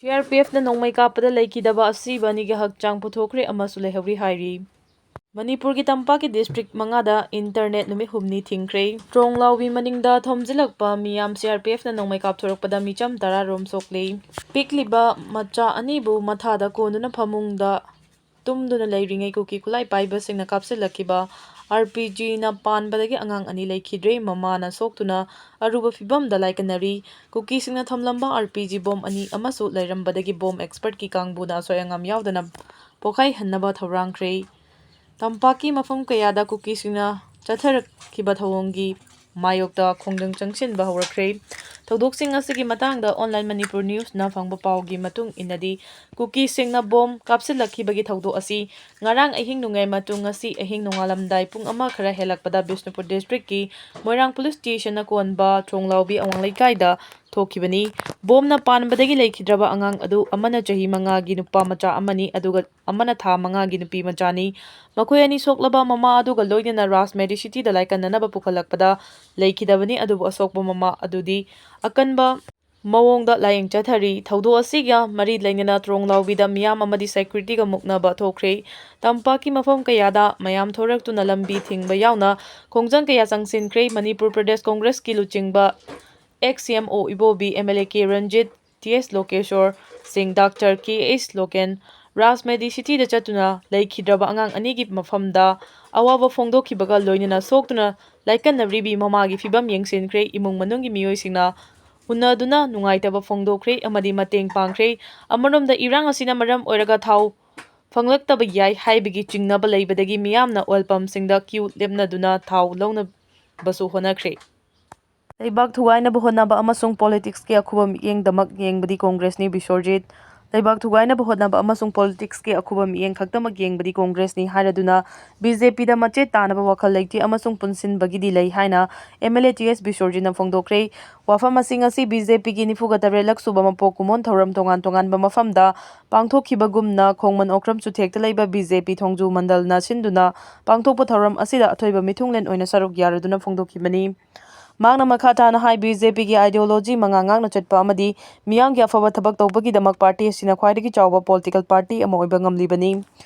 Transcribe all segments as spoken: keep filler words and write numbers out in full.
C R P ꯑꯦꯐꯅ ꯅꯣꯡꯃꯩ ꯀꯥꯞꯄꯗ ꯂꯩꯈꯤꯗꯕ ꯑꯁꯤꯕ ꯑꯅꯤꯒꯤ ꯍꯛꯆꯥꯡ ꯄꯨꯊꯣꯛꯈ꯭ꯔꯦ ꯑꯃꯁꯨ ꯂꯩꯍꯧꯔꯤ ꯍꯥꯏꯔꯤ꯫ ꯃꯅꯤꯄꯨꯔꯒꯤ ꯇꯝꯄꯥꯛꯀꯤ ꯗꯤꯁꯇ꯭ꯔꯤꯛ ꯃꯉꯥꯗ ꯏꯟꯇꯔꯅꯦꯠ ꯅꯨꯃꯤꯠ ꯍꯨꯝꯅꯤ ꯊꯤꯡꯈ꯭ꯔꯦ꯫ ꯇ꯭ꯔꯣꯡꯂꯥꯎꯕꯤ ꯃꯅꯤꯡꯗ ꯊꯣꯝꯖꯤꯜꯂꯛꯄ ꯃꯤꯌꯥꯝ ꯁꯤ ꯑꯥꯔ ꯄꯤ ꯑꯦꯐꯅ ꯅꯣꯡꯃꯩ ꯀꯥꯞꯊꯣꯔꯛꯄꯗ ꯃꯤꯆꯝ ꯇꯔꯥ ꯔꯣꯝ ꯁꯣꯛꯂꯤ꯫ ꯄꯤꯛꯂꯤꯕ ꯃꯆꯥ ꯑꯅꯤꯕꯨ ꯃꯊꯥꯗ ꯀꯣꯟꯗꯨꯅ ꯐꯃꯨꯡꯗ ꯇꯨꯝꯗꯨꯅ ꯂꯩꯔꯤꯉꯩ ꯀꯨꯀꯤ ꯈꯨꯠꯂꯥꯏ ꯄꯥꯏꯕꯁꯤꯡꯅ ꯀꯥꯞꯁꯤꯜꯂꯛꯈꯤꯕ ꯑꯥꯔ ꯄꯤ ꯖꯤꯅ ꯄꯥꯟꯕꯗꯒꯤ ꯑꯉꯥꯡ ꯑꯅꯤ ꯂꯩꯈꯤꯗ꯭ꯔꯦ꯫ ꯃꯃꯥꯅ ꯁꯣꯛꯇꯨꯅ ꯑꯔꯨꯕ ꯐꯤꯕꯝꯗ ꯂꯥꯏꯀꯠꯅꯔꯤ꯫ ꯀꯨꯀꯤꯁꯤꯡꯅ ꯊꯝꯂꯝꯕ ꯑꯥꯔ ꯄꯤ ꯖꯤ ꯕꯣꯝ ꯑꯅꯤ ꯑꯃꯁꯨ ꯂꯩꯔꯝꯕꯗꯒꯤ ꯕꯣꯝ ꯑꯦꯛꯁꯄꯔꯠꯀꯤ ꯀꯥꯡꯕꯨꯅ ꯑꯁꯣꯏ ꯑꯉꯥꯝ ꯌꯥꯎꯗꯅ ꯄꯣꯈꯥꯏꯍꯟꯅꯕ ꯊꯧꯔꯥꯡꯈ꯭ꯔꯦ꯫ ꯇꯝꯄꯥꯛꯀꯤ ꯃꯐꯝ ꯀꯌꯥꯗ ꯀꯨꯀꯤꯁꯤꯡꯅ ꯆꯠꯊꯔꯛꯈꯤꯕ ꯊꯧꯑꯣꯡꯒꯤ ꯃꯥꯌꯣꯛꯇ ꯈꯣꯡꯖꯪ ꯆꯪꯁꯤꯟꯕ ꯍꯧꯔꯛꯈ꯭ꯔꯦ꯫ ꯊꯧꯗꯣꯛꯁꯤꯡ ꯑꯁꯤꯒꯤ ꯃꯇꯥꯡꯗ ꯑꯣꯟꯂꯥꯏꯟ ꯃꯅꯤꯄꯨꯔ ꯅ꯭ꯌꯨꯁꯅ ꯐꯪꯕ ꯄꯥꯎꯒꯤ ꯃꯇꯨꯡ ꯏꯟꯅꯗꯤ, ꯀꯨꯀꯤꯁꯤꯡꯅ ꯕꯣꯝ ꯀꯥꯞꯁꯤꯜꯂꯛꯈꯤꯕꯒꯤ ꯊꯧꯗꯣꯛ ꯑꯁꯤ ꯉꯔꯥꯡ ꯑꯍꯤꯡ ꯅꯣꯡꯌꯥꯏ ꯃꯇꯨꯡ ꯉꯁꯤ ꯑꯍꯤꯡ ꯅꯣꯡꯉꯥꯜꯂꯝꯗꯥꯏ ꯄꯨꯡ ꯑꯃ ꯈꯔ ꯍꯦꯜꯂꯛꯄꯗ ꯕꯤꯁꯅꯨꯄꯨꯔ ꯗꯤꯁꯇ꯭ꯔꯤꯛꯀꯤ ꯃꯣꯏꯔꯥꯡ ꯄꯨꯂꯤꯁ ꯁ꯭ꯇꯦꯁꯟꯅ ꯀꯣꯟꯕ ꯊꯣꯡꯂꯥꯎꯕꯤ ꯑꯋꯥꯡ ꯂꯩꯀꯥꯏꯗ ꯊꯣꯛꯈꯤꯕꯅꯤ꯫ ꯕꯣꯝꯅ ꯄꯥꯟꯕꯗꯒꯤ ꯂꯩꯈꯤꯗ꯭ꯔꯕ ꯑꯉꯥꯡ ꯑꯗꯨ ꯑꯃꯅ ꯆꯍꯤ ꯃꯉꯥꯒꯤ ꯅꯨꯄꯥ ꯃꯆꯥ ꯑꯃꯅꯤ, ꯑꯗꯨꯒ ꯑꯃꯅ ꯊꯥ ꯃꯉꯥꯒꯤ ꯅꯨꯄꯤ ꯃꯆꯥꯅꯤ꯫ ꯃꯈꯣꯏ ꯑꯅꯤ ꯁꯣꯛꯂꯕ ꯃꯃꯥ ꯑꯗꯨꯒ ꯂꯣꯏꯅꯅ ꯔꯥꯖ ꯃꯦꯗꯤꯁꯤꯇꯤꯗ ꯂꯥꯏꯀꯠꯅꯅꯕ ꯄꯨꯈꯠꯂꯛꯄꯗ ꯂꯩꯈꯤꯗꯕꯅꯤ, ꯑꯗꯨꯕꯨ ꯑꯁꯣꯛꯄ ꯃꯃꯥ ꯑꯗꯨꯗꯤ ꯑꯀꯟꯕ ꯃꯑꯣꯡꯗ ꯂꯥꯌꯦꯡ ꯆꯠꯊꯔꯤ꯫ ꯊꯧꯗꯣꯛ ꯑꯁꯤꯒ ꯃꯔꯤ ꯂꯩꯅꯅ ꯇ꯭ꯔꯣꯡꯂꯥꯎꯕꯤꯗ ꯃꯤꯌꯥꯝ ꯑꯃꯗꯤ ꯁꯦꯀ꯭ꯌꯨꯔꯤꯇꯤꯒ ꯃꯨꯛꯅꯕ ꯊꯣꯛꯈ꯭ꯔꯦ꯫ ꯇꯝꯄꯥꯛꯀꯤ ꯃꯐꯝ ꯀꯌꯥꯗ ꯃꯌꯥꯝ ꯊꯣꯔꯛꯇꯨꯅ ꯂꯝꯕꯤ ꯊꯤꯡꯕ ꯌꯥꯎꯅ ꯈꯣꯡꯖꯪ ꯀꯌꯥ ꯆꯪꯁꯤꯟꯈ꯭ꯔꯦ꯫ ꯃꯅꯤꯄꯨꯔ ꯄ꯭ꯔꯗꯦꯁ ꯀꯣꯡꯒ꯭ꯔꯦꯁꯀꯤ ꯂꯨꯆꯤꯡꯕ X C M O Ibobi, M L A K Ranjit, T S Lokeshor Singh, doctor K S local, ꯔꯥꯖ ꯃꯦꯗꯤꯁꯤꯇꯤꯗ ꯆꯠꯇꯨꯅ ꯂꯩꯈꯤꯗ꯭ꯔꯕ ꯑꯉꯥꯡ ꯑꯅꯤꯒꯤ ꯃꯐꯝꯗ ꯑꯋꯥꯕ ꯐꯣꯡꯗꯣꯛꯈꯤꯕꯒ ꯂꯣꯏꯅꯅ ꯁꯣꯛꯇꯨꯅ ꯂꯥꯏꯀꯠꯅꯔꯤꯕꯤ ꯃꯃꯥꯒꯤ ꯐꯤꯕꯝ ꯌꯦꯡꯁꯤꯟꯈ꯭ꯔꯦ꯫ ꯏꯃꯨꯡ ꯃꯅꯨꯡꯒꯤ ꯃꯤꯑꯣꯏꯁꯤꯡꯅ ꯎꯅꯗꯨꯅ ꯅꯨꯡꯉꯥꯏꯇꯕ ꯐꯣꯡꯗꯣꯛꯈ꯭ꯔꯦ ꯑꯃꯗꯤ ꯃꯇꯦꯡ ꯄꯥꯡꯈ꯭ꯔꯦ꯫ ꯑꯃꯔꯣꯝꯗ ꯏꯔꯥꯡ ꯑꯁꯤꯅ ꯃꯔꯝ ꯑꯣꯏꯔꯒ ꯊꯥꯎ ꯐꯪꯂꯛꯇꯕ ꯌꯥꯏ ꯍꯥꯏꯕꯒꯤ ꯆꯤꯡꯅꯕ ꯂꯩꯕꯗꯒꯤ ꯃꯤꯌꯥꯝꯅ ꯑꯣꯏꯜ ꯄꯝꯁꯤꯡꯗ ꯀ꯭ꯌꯨ ꯂꯦꯞꯅꯗꯨꯅ ꯊꯥꯎ ꯂꯧꯅꯕꯁꯨ ꯍꯣꯠꯅꯈ꯭ꯔꯦ꯫ ꯂꯩꯕꯥꯛ ꯊꯨꯒꯥꯏꯅꯕ ꯍꯣꯠꯅꯕ ꯑꯃꯁꯨꯡ ꯄꯣꯂꯤꯇꯤꯛꯁꯀꯤ ꯑꯈꯨꯕ ꯃꯤꯠꯌꯦꯡꯗꯃꯛ ꯌꯦꯡꯕꯗꯤ ꯀꯣꯡꯒ꯭ꯔꯦꯁꯅꯤ, ꯕꯤꯁ꯭ꯋꯔꯖꯤꯠ꯫ ꯂꯩꯕꯥꯛ ꯊꯨꯒꯥꯏꯅꯕ ꯍꯣꯠꯅꯕ ꯑꯃꯁꯨꯡ ꯄꯣꯂꯤꯇꯤꯛꯁꯀꯤ ꯑꯈꯨꯕ ꯃꯤꯠꯌꯦꯡ ꯈꯛꯇꯃꯛ ꯌꯦꯡꯕꯗꯤ ꯀꯣꯡꯒ꯭ꯔꯦꯁꯅꯤ ꯍꯥꯏꯔꯗꯨꯅ ꯕꯤ ꯖꯦ ꯄꯤꯗ ꯃꯆꯦꯠ ꯇꯥꯅꯕ ꯋꯥꯈꯜ ꯂꯩꯇꯦ ꯑꯃꯁꯨꯡ ꯄꯨꯟꯁꯤꯟꯕꯒꯤꯗꯤ ꯂꯩ ꯍꯥꯏꯅ ꯑꯦꯝ ꯑꯦꯜ ꯑꯦ ꯇꯤ ꯑꯦꯁ ꯕꯤꯁ꯭ꯋꯔꯖꯤꯠꯅ ꯐꯣꯡꯗꯣꯛꯈ꯭ꯔꯦ꯫ ꯋꯥꯐꯝ ꯑꯁꯤꯡ ꯑꯁꯤ ꯕꯤ ꯖꯦ ꯄꯤꯒꯤ ꯅꯤꯐꯨꯒ ꯇꯔꯦꯠꯂꯛ ꯁꯨꯕ ꯃꯄꯣꯛ ꯀꯨꯝꯑꯣꯟ ꯊꯧꯔꯝ ꯇꯣꯉꯥꯟ ꯇꯣꯉꯥꯟꯕ ꯃꯐꯝꯗ ꯄꯥꯡꯊꯣꯛꯈꯤꯕꯒꯨꯝꯅ ꯈꯣꯡꯃꯟ ꯑꯣꯀ꯭ꯔꯝ ꯆꯨꯊꯦꯛꯇ ꯂꯩꯕ ꯕꯤ ꯖꯦ ꯄꯤ ꯊꯣꯡꯖꯨ ꯃꯟꯗꯜꯅ ꯁꯤꯟꯗꯨꯅ ꯄꯥꯡꯊꯣꯛꯄ ꯊꯧꯔꯝ ꯑꯁꯤꯗ ꯑꯊꯣꯏꯕ ꯃꯤꯊꯨꯡꯂꯦꯟ ꯑꯣꯏꯅ ꯁꯔꯨꯛ ꯌꯥꯔꯗꯨꯅ ꯐꯣꯡꯗꯣꯛꯈꯤꯕꯅꯤ꯫ ꯃꯍꯥꯛꯅ ꯃꯈꯥ ꯇꯥꯅ ꯍꯥꯏ, ꯕꯤ ꯖꯦ ꯄꯤꯒꯤ ideology ꯃꯉꯥ ꯉꯥꯛꯅ ꯆꯠꯄ ꯑꯃꯗꯤ ꯃꯤꯌꯥꯝꯒꯤ ꯑꯐꯕ ꯊꯕꯛ ꯇꯧꯕꯒꯤꯗꯃꯛ ꯄꯥꯔꯇꯤ ꯑꯁꯤꯅ ꯈ꯭ꯋꯥꯏꯗꯒꯤ ꯆꯥꯎꯕ political party ꯑꯃ ꯑꯣꯏꯕ ꯉꯝꯂꯤꯕꯅꯤ꯫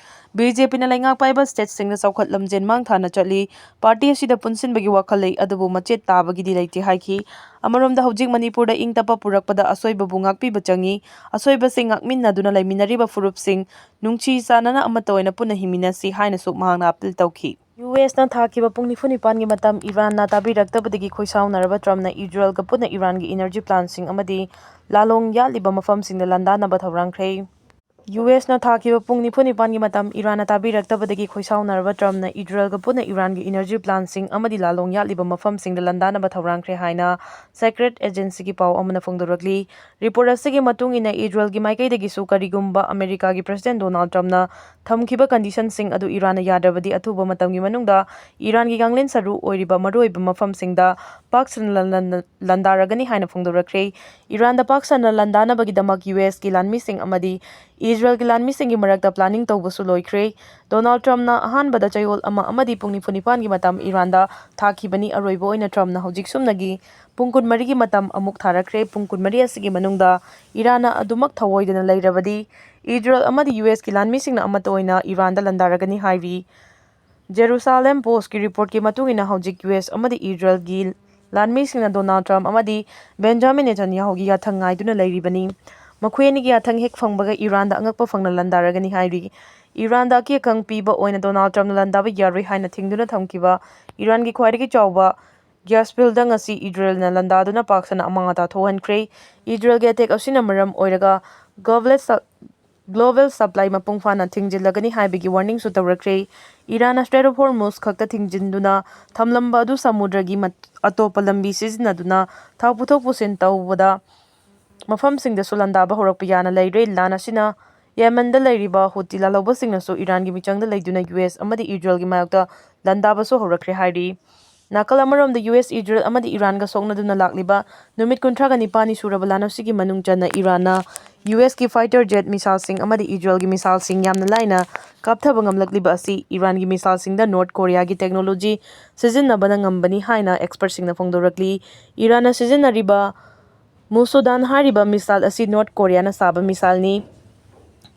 ꯕꯤ ꯖꯦ ꯄꯤꯅ ꯂꯩꯉꯥꯛ ꯄꯥꯏꯕ stateꯁꯤꯡꯗ ꯆꯥꯎꯈꯠ ꯂꯝꯖꯦꯟ ꯃꯥꯡ ꯊꯥꯅ ꯆꯠꯂꯤ꯫ ꯄꯥꯔꯇꯤ ꯑꯁꯤꯗ ꯄꯨꯟꯁꯤꯟꯕꯒꯤ ꯋꯥꯈꯜ ꯂꯩ, ꯑꯗꯨꯕꯨ ꯃꯆꯦꯠ ꯇꯥꯕꯒꯤꯗꯤ ꯂꯩꯇꯦ ꯍꯥꯏꯈꯤ꯫ ꯑꯃꯔꯣꯝꯗ ꯍꯧꯖꯤꯛ ꯃꯅꯤꯄꯨꯔꯗ ꯏꯪ ꯇꯞꯄ ꯄꯨꯔꯛꯄꯗ ꯑꯁꯣꯏꯕꯕꯨ ꯉꯥꯛꯄꯤꯕ ꯆꯪꯏ꯫ ꯑꯁꯣꯏꯕꯁꯤꯡ ꯉꯥꯛꯃꯤꯟꯅꯗꯨꯅ ꯂꯩꯃꯤꯟꯅꯔꯤꯕ ꯐꯨꯔꯨꯞꯁꯤꯡ ꯅꯨꯡꯁꯤ ꯆꯥꯟꯅꯅ ꯑꯃꯠꯇ ꯑꯣꯏꯅ ꯄꯨꯟꯅ ꯍꯤꯡꯃꯤꯟꯅꯁꯤ ꯍꯥꯏꯅꯁꯨ ꯃꯍꯥꯛꯅ appeal ꯇꯧꯈꯤ꯫ ꯌꯨ ꯑꯦꯁꯅ ꯊꯥꯈꯤꯕ ꯄꯨꯡ ꯅꯤꯐꯨ ꯅꯤꯄꯥꯟꯒꯤ ꯃꯇꯝ ꯏꯔꯥꯟꯅ ꯇꯥꯕꯤꯔꯛꯇꯕꯗꯒꯤ ꯈꯣꯏꯁꯥꯎꯅꯔꯕ ꯇ꯭ꯔꯝꯞꯅ ꯏꯖꯔꯦꯜꯒ ꯄꯨꯟꯅ ꯏꯔꯥꯟꯒꯤ energy plantꯁꯤꯡ ꯑꯃꯗꯤ ꯂꯥꯂꯣꯡ ꯌꯥꯠꯂꯤꯕ ꯃꯐꯝꯁꯤꯡꯗ ꯂꯥꯟꯗꯥꯅꯕ ꯊꯧꯔꯥꯡꯈ꯭ꯔꯦ꯫ ꯌꯨ ꯑꯦꯁꯅ ꯊꯥꯈꯤꯕ ꯄꯨꯡ ꯅꯤꯐꯨ ꯅꯤꯄꯥꯟꯒꯤ ꯃꯇꯝ ꯏꯔꯥꯟꯅ ꯇꯥꯕꯤꯔꯛꯇꯕꯗꯒꯤ ꯈꯣꯏꯁꯥꯎꯅꯔꯕ ꯇ꯭ꯔꯝꯞꯅ ꯏꯖꯔꯦꯜꯒ ꯄꯨꯟꯅ ꯏꯔꯥꯟꯒꯤ energy plantꯁꯤꯡ ꯑꯃꯗꯤ ꯂꯥꯂꯣꯡ ꯌꯥꯠꯂꯤꯕ ꯃꯐꯝꯁꯤꯡꯗ ꯂꯥꯟꯗꯥꯅꯕ ꯊꯧꯔꯥꯡꯈ꯭ꯔꯦ ꯍꯥꯏꯅ secret agencyꯒꯤ ꯄꯥꯎ ꯑꯃꯅ ꯐꯣꯡꯗꯣꯔꯛꯂꯤ꯫ Report ꯑꯁꯤꯒꯤ ꯃꯇꯨꯡ ꯏꯟꯅ ꯏꯖꯔꯦꯜꯒꯤ ꯃꯥꯏꯀꯩꯗꯒꯤꯁꯨ ꯀꯔꯤꯒꯨꯝꯕ ꯑꯃꯦꯔꯤꯀꯥꯒꯤ President Donald Trumpꯅ ꯊꯝꯈꯤꯕ conditionꯁꯤꯡ ꯑꯗꯨ ꯏꯔꯥꯟꯅ ꯌꯥꯗ꯭ꯔꯕꯗꯤ ꯑꯊꯨꯕ ꯃꯇꯝꯒꯤ ꯃꯅꯨꯡꯗ ꯏꯔꯥꯟꯒꯤ ꯀꯥꯡꯂꯦꯟ ꯁꯔꯨ ꯑꯣꯏꯔꯤꯕ ꯃꯔꯨꯑꯣꯏꯕ ꯃꯐꯝꯁꯤꯡꯗ ꯄꯥꯛ ꯁꯟꯅ ꯂꯟ-, ꯂꯟ-, ꯂꯥꯟꯗꯥꯔꯒꯅꯤ ꯍꯥꯏꯅ ꯐꯣꯡꯗꯣꯔꯛꯈ꯭ꯔꯦ꯫ ꯏꯔꯥꯟꯗ ꯄꯥꯛ ꯁꯟꯅ ꯂꯥꯟꯗꯥꯅꯕꯒꯤꯗꯃꯛ ꯌꯨ ꯑꯦꯁꯀꯤ ꯂꯥꯟꯃꯤꯁꯤꯡ ꯑꯃꯗꯤ ꯏꯖꯔꯦꯜꯒꯤ ꯂꯥꯟꯃꯤꯁꯤꯡꯒꯤ ꯃꯔꯛꯇ planning ꯇꯧꯕꯁꯨ ꯂꯣꯏꯈ꯭ꯔꯦ꯫ ꯗꯣꯅꯥꯜꯗ ꯇ꯭ꯔꯝꯞꯅ ꯑꯍꯥꯟꯕꯗ ꯆꯌꯣꯜ ꯑꯃ ꯑꯃꯗꯤ ꯄꯨꯡ ꯅꯤꯐꯨ ꯅꯤꯄꯥꯟꯒꯤ ꯃꯇꯝ ꯏꯔꯥꯟꯗ ꯊꯥꯈꯤꯕꯅꯤ꯫ ꯑꯔꯣꯏꯕ ꯑꯣꯏꯅ ꯇ꯭ꯔꯝꯞꯅ ꯍꯧꯖꯤꯛ ꯁꯨꯞꯅꯒꯤ ꯄꯨꯡ ꯀꯨꯟꯃꯔꯤꯒꯤ ꯃꯇꯝ ꯑꯃꯨꯛ ꯊꯥꯔꯛꯈ꯭ꯔꯦ꯫ ꯄꯨꯡ ꯀꯨꯟꯃꯔꯤ ꯑꯁꯤꯒꯤ ꯃꯅꯨꯡꯗ ꯏꯔꯥꯟꯅ ꯑꯗꯨꯃꯛ ꯊꯧꯑꯣꯏꯗꯅ ꯂꯩꯔꯕꯗꯤ ꯏꯖꯔꯦꯜ ꯑꯃꯗꯤ ꯌꯨ ꯑꯦꯁꯀꯤ ꯂꯥꯟꯃꯤꯁꯤꯡꯅ ꯑꯃꯠꯇ ꯑꯣꯏꯅ ꯏꯔꯥꯟꯗ ꯂꯥꯟꯗꯥꯔꯒꯅꯤ ꯍꯥꯏꯔꯤ꯫ ꯖꯦꯔꯨꯁꯥꯂꯦꯝ ꯄꯣꯁꯀꯤ reportꯀꯤ ꯃꯇꯨꯡ ꯏꯟꯅ ꯍꯧꯖꯤꯛ ꯌꯨ ꯑꯦꯁ ꯑꯃꯗꯤ ꯏꯖꯔꯦꯜꯒꯤ ꯂꯥꯟꯃꯤꯁꯤꯡꯅ ꯗꯣꯅꯥꯜꯗ ꯇ꯭ꯔꯝꯞ ꯑꯃꯗꯤ ꯕꯦꯟꯖꯥꯃꯤꯟ ꯅꯦꯇꯟꯌꯥꯍꯨꯒꯤ ꯌꯥꯊꯪ ꯉꯥꯏꯗꯨꯅ ꯂꯩꯔꯤꯕꯅꯤ꯫ ꯃꯈꯣꯏ ꯑꯅꯤꯒꯤ ꯌꯥꯊꯪ ꯍꯦꯛ ꯐꯪꯕꯒ ꯏꯔꯥꯟꯗ ꯑꯉꯛꯄ ꯐꯪꯅ ꯂꯥꯟꯗꯥꯔꯒꯅꯤ ꯍꯥꯏꯔꯤ꯫ ꯏꯔꯥꯟꯗ ꯑꯀꯤ ꯑꯈꯪ ꯄꯤꯕ ꯑꯣꯏꯅ ꯗꯣꯅꯥꯜꯗ ꯇ꯭ꯔꯝꯞꯅ ꯂꯥꯟꯗꯥꯕ ꯌꯥꯔꯣꯏ ꯍꯥꯏꯅ ꯊꯤꯡꯗꯨꯅ ꯊꯝꯈꯤꯕ ꯏꯔꯥꯟꯒꯤ ꯈ꯭ꯋꯥꯏꯗꯒꯤ ꯆꯥꯎꯕ gas fieldꯇ ꯉꯁꯤ ꯏꯖꯔꯦꯜꯅ ꯂꯥꯟꯗꯥꯗꯨꯅ ꯄꯥꯛ ꯁꯟꯅ ꯑꯃꯥꯡ ꯑꯇꯥ ꯊꯣꯛꯍꯟꯈ꯭ꯔꯦ꯫ ꯏꯖꯔꯦꯜꯒꯤ attack ꯑꯁꯤꯅ ꯃꯔꯝ ꯑꯣꯏꯔꯒ global ꯁ-, global supply ꯃꯄꯨꯡ ꯐꯥꯅ ꯊꯤꯡꯖꯤꯜꯂꯒꯅꯤ ꯍꯥꯏꯕꯒꯤ warningꯁꯨ ꯇꯧꯔꯛꯈ꯭ꯔꯦ꯫ ꯏꯔꯥꯟꯅ Strait of Hormuz ꯈꯛꯇ ꯊꯤꯡꯖꯤꯟꯗꯨꯅ ꯊꯝꯂꯝꯕ ꯑꯗꯨ ꯁꯃꯨꯗ꯭ꯔꯒꯤ ꯃꯠ-, ꯑꯇꯣꯞꯄ ꯂꯝꯕꯤ ꯁꯤꯖꯤꯟꯅꯗꯨꯅ ꯊꯥꯎ ꯄꯨꯊꯣꯛ ꯄꯨꯁꯤꯟ ꯇꯧꯕꯗ ꯃꯐꯝꯁꯤꯡꯗꯁꯨ ꯂꯥꯟꯗꯥꯕ ꯍꯧꯔꯛꯄ ꯌꯥꯅ ꯂꯩꯔꯦ꯫ ꯂꯥꯟ ꯑꯁꯤꯅ ꯌꯦꯃꯦꯟꯗ ꯂꯩꯔꯤꯕ ꯍꯨꯇꯤ ꯂꯥꯜꯍꯧꯕꯁꯤꯡꯅꯁꯨ ꯏꯔꯥꯟꯒꯤ ꯃꯤꯆꯪꯗ ꯂꯩꯗꯨꯅ ꯌꯨ ꯑꯦꯁ ꯑꯃꯗꯤ ꯏꯖꯔꯦꯜꯒꯤ ꯃꯥꯌꯣꯛꯇ ꯂꯥꯟꯗꯥꯕꯁꯨ ꯍꯧꯔꯛꯈ꯭ꯔꯦ ꯍꯥꯏꯔꯤ꯫ ꯅꯥꯀꯜ ꯑꯃꯔꯣꯝꯗ ꯌꯨ ꯑꯦꯁ ꯏꯖꯔꯦꯜ ꯑꯃꯗꯤ ꯏꯔꯥꯟꯒ ꯁꯣꯛꯅꯗꯨꯅ ꯂꯥꯛꯂꯤꯕ ꯅꯨꯃꯤꯠ ꯀꯨꯟꯊ꯭ꯔꯥꯒ ꯅꯤꯄꯥꯟꯅꯤ ꯁꯨꯔꯕ ꯂꯥꯟ ꯑꯁꯤꯒꯤ ꯃꯅꯨꯡ ꯆꯟꯅ ꯏꯔꯥꯟꯅ ꯌꯨ ꯑꯦꯁꯀꯤ fighter jet missileꯁꯤꯡ ꯑꯃꯗꯤ ꯏꯖꯔꯦꯜꯒꯤ missileꯁꯤꯡ ꯌꯥꯝꯅ ꯂꯥꯏꯅ ꯀꯥꯞꯊꯕ ꯉꯝꯂꯛꯂꯤꯕ ꯑꯁꯤ ꯏꯔꯥꯟꯒꯤ missileꯁꯤꯡꯗ ꯅꯣꯔꯠ ꯀꯣꯔꯤꯌꯥꯒꯤ technology ꯁꯤꯖꯤꯟꯅꯕꯅ ꯉꯝꯕꯅꯤ ꯍꯥꯏꯅ expertꯁꯤꯡꯅ ꯐꯣꯡꯗꯣꯔꯛꯂꯤ꯫ ꯏꯔꯥꯟꯅ ꯁꯤꯖꯤꯟꯅꯔꯤꯕ ꯃꯨꯁꯨꯗꯥꯟ ꯍꯥꯏꯔꯤꯕ missile ꯑꯁꯤ ꯅꯣꯔꯠ ꯀꯣꯔꯤꯌꯥꯅ ꯁꯥꯕ missileꯅꯤ꯫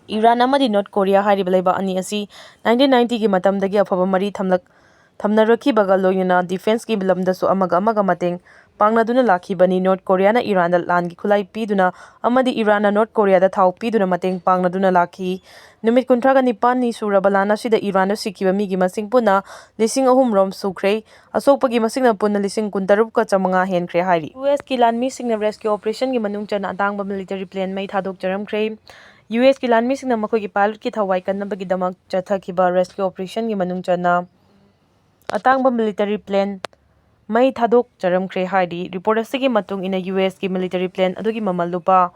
ꯏꯔꯥꯟ ꯑꯃꯗꯤ ꯅꯣꯔꯠ ꯀꯣꯔꯤꯌꯥ ꯍꯥꯏꯔꯤꯕ ꯂꯩꯕꯥꯛ ꯑꯅꯤ ꯑꯁꯤ nineteen ninetyꯒꯤ ꯃꯇꯝꯗꯒꯤ ꯑꯐꯕ ꯃꯔꯤ ꯊꯝꯂꯛ-, ꯊꯝꯅꯔꯛꯈꯤꯕꯒ ꯂꯣꯏꯅꯅ defenceꯀꯤ ꯂꯝꯗꯁꯨ ꯑꯃꯒ ꯑꯃꯒ ꯃꯇꯦꯡ ꯄꯥꯡꯅꯗꯨꯅ ꯂꯥꯛꯈꯤꯕꯅꯤ꯫ ꯅꯣꯔꯠ ꯀꯣꯔꯤꯌꯥꯅ ꯏꯔꯥꯟꯗ ꯂꯥꯟꯒꯤ ꯈꯨꯠꯂꯥꯏ ꯄꯤꯗꯨꯅ ꯑꯃꯗꯤ ꯏꯔꯥꯟꯅ ꯅꯣꯔꯠ ꯀꯣꯔꯤꯌꯥꯗ ꯊꯥꯎ ꯄꯤꯗꯨꯅ ꯃꯇꯦꯡ ꯄꯥꯡꯅꯗꯨꯅ ꯂꯥꯛꯈꯤ꯫ ꯅꯨꯃꯤꯠ ꯀꯨꯟꯊ꯭ꯔꯥꯒ ꯅꯤꯄꯥꯜꯅꯤ ꯁꯨꯔꯕ ꯂꯥꯟ ꯑꯁꯤꯗ ꯏꯔꯥꯟꯗ ꯁꯤꯈꯤꯕ ꯃꯤꯒꯤ ꯃꯁꯤꯡ ꯄꯨꯟꯅ ꯂꯤꯁꯤꯡ ꯑꯍꯨꯝ ꯔꯣꯝ ꯁꯨꯈ꯭ꯔꯦ꯫ ꯑꯁꯣꯛꯄꯒꯤ ꯃꯁꯤꯡꯅ ꯄꯨꯟꯅ ꯂꯤꯁꯤꯡ ꯀꯨꯟꯇꯔꯨꯛꯀ ꯆꯥꯃꯉꯥ ꯍꯦꯟꯈ꯭ꯔꯦ ꯍꯥꯏꯔꯤ꯫ ꯌꯨ ꯑꯦꯁꯀꯤ ꯂꯥꯟꯃꯤꯁꯤꯡꯅ rescue operationꯒꯤ ꯃꯅꯨꯡ ꯆꯟꯅ ꯑꯇꯥꯡꯕ military plane ꯃꯩ ꯊꯥꯗꯣꯛꯆꯔꯝꯈ꯭ꯔꯦ꯫ ꯌꯨ ꯑꯦꯁꯀꯤ ꯂꯥꯟꯃꯤꯁꯤꯡꯅ ꯃꯈꯣꯏꯒꯤ pilotꯀꯤ ꯊꯋꯥꯏ ꯀꯟꯅꯕꯒꯤꯗꯃꯛ ꯆꯠꯊꯈꯤꯕ rescue operationꯒꯤ ꯃꯅꯨꯡ ꯆꯟꯅ ꯑꯇꯥꯡꯕ military plane ꯃꯩ ꯊꯥꯗꯣꯛꯆꯔꯝꯈ꯭ꯔꯦ ꯍꯥꯏꯔꯤ꯫ Report ꯑꯁꯤꯒꯤ ꯃꯇꯨꯡ ꯏꯟꯅ ꯌꯨ ꯑꯦꯁꯀꯤ military plane ꯑꯗꯨꯒꯤ ꯃꯃꯜ ꯂꯨꯄꯥ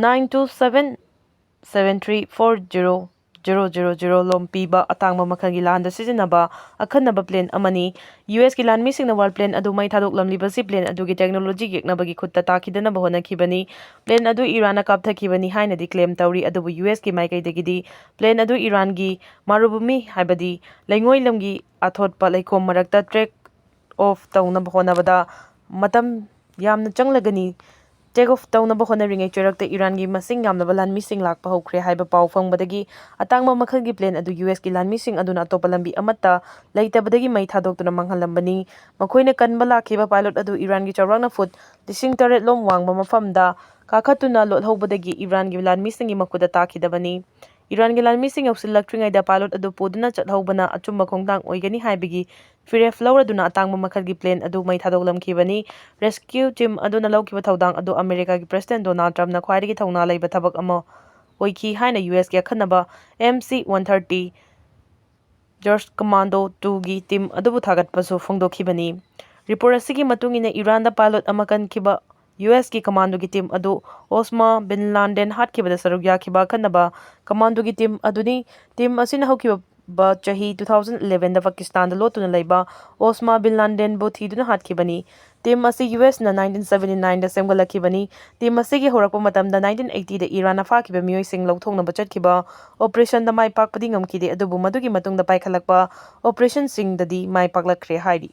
nine two seven seven three four zero zero zero zero ꯂꯣꯝ ꯄꯤꯕ ꯑꯇꯥꯡꯕ ꯃꯈꯜꯒꯤ ꯂꯥꯟꯗ ꯁꯤꯖꯤꯟꯅꯕ ꯑꯈꯟꯅꯕ plane ꯑꯃꯅꯤ꯫ ꯌꯨ ꯑꯦꯁꯀꯤ ꯂꯥꯟꯃꯤꯁꯤꯡꯅ warplane ꯑꯗꯨ ꯃꯩ ꯊꯥꯗꯣꯛꯂꯝꯂꯤꯕꯁꯤ plane ꯑꯗꯨꯒꯤ technology ꯌꯦꯛꯅꯕꯒꯤ ꯈꯨꯠꯇ ꯇꯥꯈꯤꯗꯅꯕ ꯍꯣꯠꯅꯈꯤꯕꯅꯤ꯫ Plane ꯑꯗꯨ ꯏꯔꯥꯟꯅ ꯀꯥꯞꯊꯈꯤꯕꯅꯤ ꯍꯥꯏꯅꯗꯤ claim ꯇꯧꯔꯤ, ꯑꯗꯨꯕꯨ ꯌꯨ ꯑꯦꯁꯀꯤ ꯃꯥꯏꯀꯩꯗꯒꯤꯗꯤ plane ꯑꯗꯨ ꯏꯔꯥꯟꯒꯤ ꯃꯥꯔꯨꯚꯨꯃꯤ, ꯍꯥꯏꯕꯗꯤ ꯂꯩꯉꯣꯏ ꯂꯝꯒꯤ ꯑꯊꯣꯠꯄ ꯂꯩꯈꯣꯝ ꯃꯔꯛꯇ take off ꯇꯧꯅꯕ ꯍꯣꯠꯅꯕꯗ ꯃꯇꯝ ꯌꯥꯝꯅ ꯆꯪꯂꯒꯅꯤ꯫ Take off ꯇꯧꯅꯕ ꯍꯣꯠꯅꯔꯤꯉꯩ ꯆꯩꯔꯛꯇ ꯏꯔꯥꯟꯒꯤ ꯃꯁꯤꯡ ꯌꯥꯝꯂꯕ ꯂꯥꯟꯃꯤꯁꯤꯡ ꯂꯥꯛꯄ ꯍꯧꯈ꯭ꯔꯦ ꯍꯥꯏꯕ ꯄꯥꯎ ꯐꯪꯕꯗꯒꯤ ꯑꯇꯥꯡꯕ ꯃꯈꯜꯒꯤ plane ꯑꯗꯨ ꯌꯨ ꯑꯦꯁꯀꯤ ꯂꯥꯟꯃꯤꯁꯤꯡ ꯑꯗꯨꯅ ꯑꯇꯣꯞꯄ ꯂꯝꯕꯤ ꯑꯃꯠꯇ ꯂꯩꯇꯕꯗꯒꯤ ꯃꯩ ꯊꯥꯗꯣꯛꯇꯨꯅ ꯃꯥꯡꯍꯜꯂꯝꯕꯅꯤ꯫ ꯃꯈꯣꯏꯅ ꯀꯟꯕ ꯂꯥꯛꯈꯤꯕ pilot ꯑꯗꯨ ꯏꯔꯥꯟꯒꯤ ꯆꯥꯎꯔꯥꯛꯅ foot ꯂꯤꯁꯤꯡ ꯇꯔꯦꯠ ꯂꯣꯝ ꯋꯥꯡꯕ ꯃꯐꯝꯗ ꯀꯥꯈꯠꯇꯨꯅ ꯂꯣꯠꯍꯧꯕꯗꯒꯤ ꯏꯔꯥꯟꯒꯤ ꯂꯥꯟꯃꯤꯁꯤꯡꯒꯤ ꯃꯈꯨꯠꯇ ꯇꯥꯈꯤꯗꯕꯅꯤ꯫ ꯏꯔꯥꯟꯒꯤ ꯂꯥꯟꯃꯤꯁꯤꯡ ꯌꯧꯁꯤꯜꯂꯛꯇ꯭ꯔꯤꯉꯩꯗ pilot ꯑꯗꯨ ꯄꯨꯗꯨꯅ ꯆꯠꯍꯧꯕꯅ ꯑꯆꯨꯝꯕ ꯈꯣꯡꯊꯥꯡ ꯑꯣꯏꯒꯅꯤ ꯍꯥꯏꯕꯒꯤ ꯐꯤꯔꯦꯞ ꯂꯧꯔꯗꯨꯅ ꯑꯇꯥꯡꯕ ꯃꯈꯜꯒꯤ plane ꯑꯗꯨ ꯃꯩ ꯊꯥꯗꯣꯛꯂꯝꯈꯤꯕꯅꯤ꯫ Rescue team ꯑꯗꯨꯅ ꯂꯧꯈꯤꯕ ꯊꯧꯗꯥꯡ ꯑꯗꯨ ꯑꯃꯦꯔꯤꯀꯥꯒꯤ President Donald Trumpꯅ ꯈ꯭ꯋꯥꯏꯗꯒꯤ ꯊꯧꯅꯥ ꯂꯩꯕ ꯊꯕꯛ ꯑꯃ ꯑꯣꯏꯈꯤ ꯍꯥꯏꯅ ꯌꯨ ꯑꯦꯁꯀꯤ ꯑꯈꯟꯅꯕ M C one thirty Joint Commando twoꯒꯤ team ꯑꯗꯨꯕꯨ ꯊꯥꯒꯠꯄꯁꯨ ꯐꯣꯡꯗꯣꯛꯈꯤꯕꯅꯤ꯫ Report ꯑꯁꯤꯒꯤ ꯃꯇꯨꯡ ꯏꯟꯅ ꯏꯔꯥꯟꯗ pilot ꯑꯃ ꯀꯟꯈꯤꯕ ꯌꯨ ꯑꯦꯁꯀꯤ commandoꯒꯤ team ꯑꯗꯨ Osama bin Laden ꯍꯥꯠꯈꯤꯕꯗ ꯁꯔꯨꯛ ꯌꯥꯈꯤꯕ ꯑꯈꯟꯅꯕ commandoꯒꯤ team ꯑꯗꯨꯅꯤ꯫ Team ꯑꯁꯤꯅ ꯍꯧꯈꯤꯕ ꯕ ꯆꯍꯤ two thousand elevenꯗ ꯄꯥꯀꯤꯁꯇꯥꯟꯗ ꯂꯣꯠꯇꯨꯅ ꯂꯩꯕ ꯑꯣꯁꯃꯥ ꯕꯤꯟ ꯂꯥꯗꯦꯟꯕꯨ ꯊꯤꯗꯨꯅ ꯍꯥꯠꯈꯤꯕꯅꯤ꯫ Team ꯑꯁꯤ USꯅ nineteen seventy nineꯗ ꯁꯦꯝꯒꯠꯂꯛꯈꯤꯕꯅꯤ꯫ Team ꯑꯁꯤꯒꯤ ꯍꯧꯔꯛꯄ ꯃꯇꯝꯗ nineteen eightyꯗ ꯏꯔꯥꯟꯅ ꯐꯥꯈꯤꯕ ꯃꯤꯑꯣꯏꯁꯤꯡ ꯂꯧꯊꯣꯛꯅꯕ ꯆꯠꯈꯤꯕ operationꯗ ꯃꯥꯏ ꯄꯥꯛꯄꯗꯤ ꯉꯝꯈꯤꯗꯦ, ꯑꯗꯨꯕꯨ ꯃꯗꯨꯒꯤ ꯃꯇꯨꯡꯗ ꯄꯥꯏꯈꯠꯂꯛꯄ operationꯁꯤꯡꯗꯗꯤ ꯃꯥꯏ ꯄꯥꯛꯂꯛꯈ꯭ꯔꯦ ꯍꯥꯏꯔꯤ꯫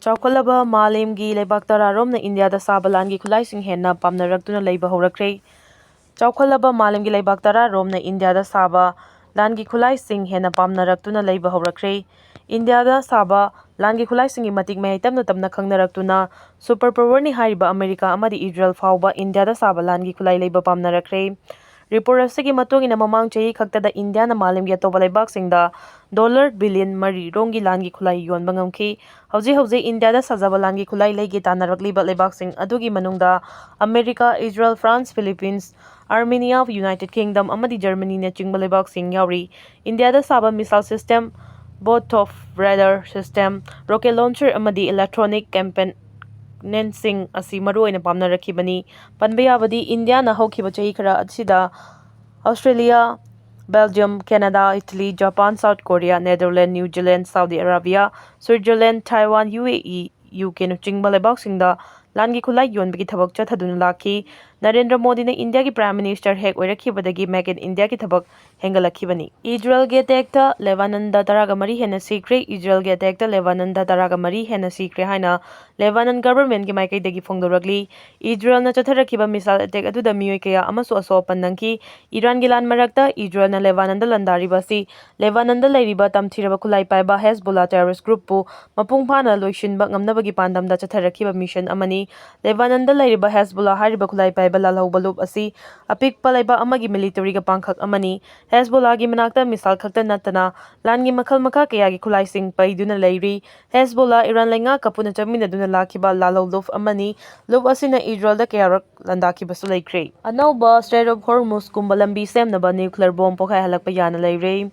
ꯆꯥꯎꯈꯠꯂꯕ ꯃꯥꯂꯦꯝꯒꯤ ꯂꯩꯕꯥꯛ ꯇꯔꯥꯔꯣꯝꯅ ꯏꯟꯗꯤꯌꯥꯗ ꯁꯥꯕ ꯂꯥꯟꯒꯤ ꯈꯨꯠꯂꯥꯏꯁꯤꯡ ꯍꯦꯟꯅ ꯄꯥꯝꯅꯔꯛꯇꯨꯅ ꯂꯩꯕ ꯍꯧꯔꯛꯈ꯭ꯔꯦ꯫ ꯆꯥꯎꯈꯠꯂꯕ ꯃꯥꯂꯦꯝꯒꯤ ꯂꯩꯕꯥꯛ ꯇꯔꯥꯔꯣꯝꯅ ꯏꯟꯗꯤꯌꯥꯗ ꯁꯥꯕ ꯂꯥꯟꯒꯤ ꯈꯨꯠꯂꯥꯏꯁꯤꯡ ꯍꯦꯟꯅ ꯄꯥꯝꯅꯔꯛꯇꯨꯅ ꯂꯩꯕ ꯍꯧꯔꯛꯈ꯭ꯔꯦ꯫ ꯏꯟꯗꯤꯌꯥꯗ ꯁꯥꯕ ꯂꯥꯟꯒꯤ ꯈꯨꯠꯂꯥꯏꯁꯤꯡꯒꯤ ꯃꯇꯤꯛ ꯃꯌꯥꯏ ꯇꯞꯅ ꯇꯞꯅ ꯈꯪꯅꯔꯛꯇꯨꯅ super powerꯅꯤ ꯍꯥꯏꯔꯤꯕ ꯑꯃꯦꯔꯤꯀꯥ ꯑꯃꯗꯤ ꯏꯖꯔꯦꯜ ꯐꯥꯎꯕ ꯏꯟꯗꯤꯌꯥꯗ ꯁꯥꯕ ꯂꯥꯟꯒꯤ ꯈꯨꯠꯂꯥꯏ ꯂꯩꯕ ꯄꯥꯝꯅꯔꯛꯈ꯭ꯔꯦ꯫ Report ꯑꯁꯤꯒꯤ ꯃꯇꯨꯡ ꯏꯟꯅ ꯃꯃꯥꯡ ꯆꯍꯤ ꯈꯛꯇꯗ ꯏꯟꯗꯤꯌꯥꯅ ꯃꯥꯂꯦꯝꯒꯤ ꯑꯇꯣꯞꯄ ꯂꯩꯕꯥꯛꯁꯤꯡꯗ dollar billion ꯃꯔꯤ ꯔꯣꯝꯒꯤ ꯂꯥꯟꯒꯤ ꯈꯨꯠꯂꯥꯏ ꯌꯣꯟꯕ ꯉꯝꯈꯤ꯫ ꯍꯧꯖꯤꯛ ꯍꯧꯖꯤꯛ ꯏꯟꯗꯤꯌꯥꯗ ꯁꯥꯖꯕ ꯂꯥꯟꯒꯤ ꯈꯨꯠꯂꯥꯏ ꯂꯩꯒꯦ ꯇꯥꯟꯅꯔꯛꯂꯤꯕ ꯂꯩꯕꯥꯛꯁꯤꯡ ꯑꯗꯨꯒꯤ ꯃꯅꯨꯡꯗ America, Israel, France, Philippines, Armenia, United Kingdom ꯑꯃꯗꯤ ꯖꯔꯃꯅꯤꯅꯆꯤꯡꯕ ꯂꯩꯕꯥꯛꯁꯤꯡ ꯌꯥꯎꯔꯤ꯫ ꯏꯟꯗꯤꯌꯥꯗ ꯁꯥꯕ missile system, both of radar system, rocket launcher ꯑꯃꯗꯤ electronic componentꯁꯤꯡ ꯑꯁꯤ ꯃꯔꯨꯑꯣꯏꯅ ꯄꯥꯝꯅꯔꯛꯈꯤꯕꯅꯤ꯫ ꯄꯟꯕ ꯌꯥꯕꯗꯤ ꯏꯟꯗꯤꯌꯥꯅ ꯍꯧꯈꯤꯕ ꯆꯍꯤ ꯈꯔ ꯑꯁꯤꯗ Australia, Belgium, Canada, Italy, Japan, South Korea, Netherland, New Zealand, Saudi Arabia, Switzerland, Taiwan, UAE, UKꯅꯆꯤꯡꯕ ꯂꯩꯕꯥꯛꯁꯤꯡꯗ ꯂꯥꯟꯒꯤ ꯈꯨꯠꯂꯥꯏ ꯌꯣꯟꯕꯒꯤ ꯊꯕꯛ ꯆꯠꯊꯗꯨꯅ ꯂꯥꯛꯈꯤ꯫ ꯅꯔꯦꯟꯗ꯭ꯔ ꯃꯣꯗꯤꯅ ꯏꯟꯗꯤꯌꯥꯒꯤ Prime Minister ꯍꯦꯛ ꯑꯣꯏꯔꯛꯈꯤꯕꯗꯒꯤ Make in Indiaꯒꯤ ꯊꯕꯛ ꯍꯦꯟꯒꯠꯂꯛꯈꯤꯕꯅꯤ꯫ ꯏꯖꯔꯦꯜꯒꯤ attackꯇ ꯂꯦꯕꯥꯅꯟꯗ ꯇꯔꯥꯒ ꯃꯔꯤ ꯍꯦꯟꯅ ꯁꯤꯈ꯭ꯔꯦ꯫ ꯏꯖꯔꯦꯜꯒꯤ attackꯇ ꯂꯦꯕꯥꯅꯟꯗ ꯇꯔꯥꯒ ꯃꯔꯤ ꯍꯦꯟꯅ ꯁꯤꯈ꯭ꯔꯦ ꯍꯥꯏꯅ ꯂꯦꯕꯥꯅꯟ governmentꯀꯤ ꯃꯥꯏꯀꯩꯗꯒꯤ ꯐꯣꯡꯗꯣꯔꯛꯂꯤ꯫ ꯏꯖꯔꯦꯜꯅ ꯆꯠꯊꯔꯛꯈꯤꯕ missile attack ꯑꯗꯨꯗ ꯃꯤꯑꯣꯏ ꯀꯌꯥ ꯑꯃꯁꯨ ꯑꯁꯣꯛ ꯑꯄꯟ ꯅꯪꯈꯤ꯫ ꯏꯔꯥꯟꯒꯤ ꯂꯥꯟ ꯃꯔꯛꯇ ꯏꯖꯔꯦꯜꯅ ꯂꯦꯕꯥꯅꯟꯗ ꯂꯥꯟꯗꯥꯔꯤꯕ ꯑꯁꯤ ꯂꯦꯕꯥꯅꯟꯗ ꯂꯩꯔꯤꯕ ꯇꯝꯊꯤꯔꯕ ꯈꯨꯠꯂꯥꯏ ꯄꯥꯏꯕ ꯍꯦꯖꯕꯣꯂꯥ terrorist groupꯄꯨ ꯃꯄꯨꯡ ꯐꯥꯅ ꯂꯣꯏꯁꯤꯟꯕ ꯉꯝꯅꯕꯒꯤ ꯄꯥꯟꯗꯝꯗ ꯆꯠꯊꯔꯛꯈꯤꯕ mission ꯑꯃꯅꯤ꯫ ꯂꯦꯕꯥꯅꯟꯗ ꯂꯩꯔꯤꯕ ꯍꯦꯖꯕꯣꯂꯥ ꯍꯥꯏꯔꯤꯕ ꯈꯨꯠꯂꯥꯏ ꯄꯥꯏꯕ ꯂꯥꯜꯍꯧꯕ ꯂꯨꯞ ꯑꯁꯤ ꯑꯄꯤꯛꯄ ꯂꯩꯕꯥꯛ ꯑꯃꯒꯤ militaryꯒ ꯄꯥꯡꯈꯛ ꯑꯃꯅꯤ꯫ ꯍꯦꯖꯕꯣꯂꯥꯒꯤ ꯃꯅꯥꯛꯇ missile ꯈꯛꯇ ꯅꯠꯇꯅ ꯂꯥꯟꯒꯤ ꯃꯈꯜ ꯃꯈꯥ ꯀꯌꯥꯒꯤ ꯈꯨꯠꯂꯥꯏꯁꯤꯡ ꯄꯩꯗꯨꯅ ꯂꯩꯔꯤ꯫ ꯍꯦꯖꯕꯣꯂꯥ ꯏꯔꯥꯟ ꯂꯩꯉꯥꯛꯀ ꯄꯨꯟꯅ ꯆꯠꯃꯤꯟꯅꯗꯨꯅ ꯂꯥꯛꯈꯤꯕ ꯂꯥꯜꯍꯧ ꯂꯨꯞ ꯑꯃꯅꯤ꯫ ꯂꯨꯞ ꯑꯁꯤꯅ ꯏꯖꯔꯦꯜꯗ ꯀꯌꯥꯔꯛ ꯂꯥꯟꯗꯥꯈꯤꯕꯁꯨ ꯂꯩꯈ꯭ꯔꯦ꯫ ꯑꯅꯧꯕ Strait of Hormuzꯀꯨꯝꯕ ꯂꯝꯕꯤ ꯁꯦꯝꯅꯕ nuclear bomb ꯄꯣꯈꯥꯏꯍꯜꯂꯛꯄ ꯌꯥꯅ ꯂꯩꯔꯦ꯫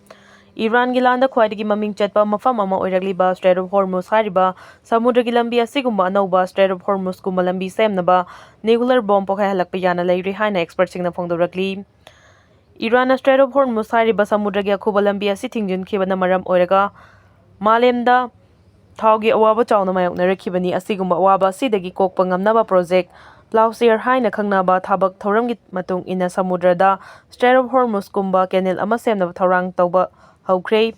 ꯏꯔꯥꯟꯒꯤ ꯂꯥꯟꯗ ꯈ꯭ꯋꯥꯏꯗꯒꯤ ꯃꯃꯤꯡ ꯆꯠꯄ ꯃꯐꯝ ꯑꯃ ꯑꯣꯏꯔꯛꯂꯤꯕ Strait of Hormuz ꯍꯥꯏꯔꯤꯕ ꯁꯃꯨꯗ꯭ꯔꯒꯤ ꯂꯝꯕꯤ ꯑꯁꯤꯒꯨꯝꯕ ꯑꯅꯧꯕ Strait of Hormuzꯀꯨꯝꯕ ꯂꯝꯕꯤ ꯁꯦꯝꯅꯕ nuclear bomb ꯄꯣꯈꯥꯏꯍꯜꯂꯛꯄ ꯌꯥꯅ ꯂꯩꯔꯦ ꯍꯥꯏꯅ expertꯁꯤꯡꯅ ꯐꯣꯡꯗꯣꯔꯛꯂꯤ꯫ ꯏꯔꯥꯟꯅ Strait of Hormuz ꯍꯥꯏꯔꯤꯕ ꯁꯃꯨꯗ꯭ꯔꯒꯤ ꯑꯈꯨꯕ ꯂꯝꯕꯤ ꯑꯁꯤ ꯊꯤꯡꯖꯤꯟꯈꯤꯕꯅ ꯃꯔꯝ ꯑꯣꯏꯔꯒ ꯃꯥꯂꯦꯝꯗ ꯊꯥꯎꯒꯤ ꯑꯋꯥꯕ ꯆꯥꯎꯅ ꯃꯥꯌꯣꯛꯅꯔꯛꯈꯤꯕꯅꯤ꯫ ꯑꯁꯤꯒꯨꯝꯕ ꯑꯋꯥꯕ ꯑꯁꯤꯗꯒꯤ ꯀꯣꯛꯄ ꯉꯝꯅꯕ project Ploughshare ꯍꯥꯏꯅ ꯈꯪꯅꯕ ꯊꯕꯛ ꯊꯧꯔꯝꯒꯤ ꯃꯇꯨꯡ ꯏꯟꯅ ꯁꯃꯨꯗ꯭ꯔꯗ Strait of Hormuz ꯀꯨꯝꯕ canal ꯑꯃ ꯁꯦꯝꯅꯕ ꯊꯧꯔꯥꯡ ꯇꯧꯕ ꯍꯧꯈ꯭ꯔꯦ꯫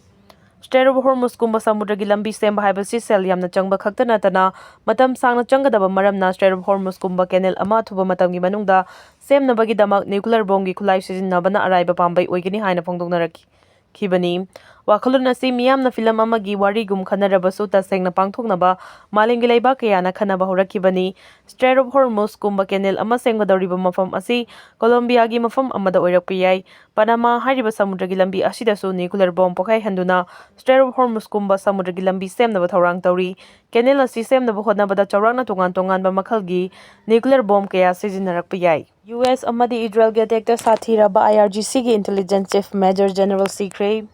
Strait of Hormuz ꯀꯨꯝꯕ ꯁꯃꯨꯗ꯭ꯔꯒꯤ ꯂꯝꯕꯤ ꯁꯦꯝꯕ ꯍꯥꯏꯕꯁꯤ ꯁꯦꯜ ꯌꯥꯝꯅ ꯆꯪꯕ ꯈꯛꯇ ꯅꯠꯇꯅ ꯃꯇꯝ ꯁꯥꯡꯅ ꯆꯪꯒꯗꯕ ꯃꯔꯝꯅ Strait of Hormuz ꯀꯨꯝꯕ canal ꯑꯃ ꯑꯊꯨꯕ ꯃꯇꯝꯒꯤ ꯃꯅꯨꯡꯗ ꯁꯦꯝꯅꯕꯒꯤꯗꯃꯛ nuclear bombꯒꯤ ꯈꯨꯠꯂꯥꯏ ꯁꯤꯖꯤꯟꯅꯕꯅ ꯑꯔꯥꯏꯕ ꯄꯥꯝꯕꯩ ꯑꯣꯏꯒꯅꯤ ꯍꯥꯏꯅ ꯐꯣꯡꯗꯣꯛꯅꯔꯛꯈꯤꯕꯅꯤ꯫ ꯋꯥꯈꯜꯂꯣꯟ ꯑꯁꯤ ꯃꯤꯌꯥꯝꯅ film ꯑꯃꯒꯤ ꯋꯥꯔꯤꯒꯨꯝ ꯈꯟꯅꯔꯕꯁꯨ ꯇꯁꯦꯡꯅ ꯄꯥꯡꯊꯣꯛꯅꯕ ꯃꯥꯂꯦꯝꯒꯤ ꯂꯩꯕꯥꯛ ꯀꯌꯥꯅ ꯈꯟꯅꯕ ꯍꯧꯔꯛꯈꯤꯕꯅꯤ꯫ Strait of Hormuz ꯀꯨꯝꯕ canal ꯑꯃ ꯁꯦꯝꯒꯗꯧꯔꯤꯕ ꯃꯐꯝ ꯑꯁꯤ ꯀꯣꯂꯣꯝꯕꯤꯌꯥꯒꯤ ꯃꯐꯝ ꯑꯃꯗ ꯑꯣꯏꯔꯛꯄ ꯌꯥꯏ꯫ ꯄꯅꯥꯃꯥ ꯍꯥꯏꯔꯤꯕ ꯁꯃꯨꯗ꯭ꯔꯒꯤ ꯂꯝꯕꯤ ꯑꯁꯤꯗꯁꯨ nuclear bomb ꯄꯣꯈꯥꯏꯍꯟꯗꯨꯅ Strait of Hormuz ꯀꯨꯝꯕ ꯁꯃꯨꯗ꯭ꯔꯒꯤ ꯂꯝꯕꯤ ꯁꯦꯝꯅꯕ ꯊꯧꯔꯥꯡ ꯇꯧꯔꯤ꯫ Canal ꯑꯁꯤ ꯁꯦꯝꯅꯕ ꯍꯣꯠꯅꯕꯗ ꯆꯥꯎꯔꯥꯛꯅ ꯇꯣꯉꯥꯟ ꯇꯣꯉꯥꯟꯕ ꯃꯈꯜꯒꯤ nuclear bomb ꯀꯌꯥ ꯁꯤꯖꯤꯟꯅꯔꯛꯄ ꯌꯥꯏ꯫ ꯌꯨ ꯑꯦꯁ ꯑꯃꯗꯤ ꯏꯖꯔꯦꯜꯒꯤ attackꯇ ꯁꯥꯊꯤꯔꯕ I R G Cꯒꯤ intelligence chief major general ꯁꯤꯈ꯭ꯔꯦ꯫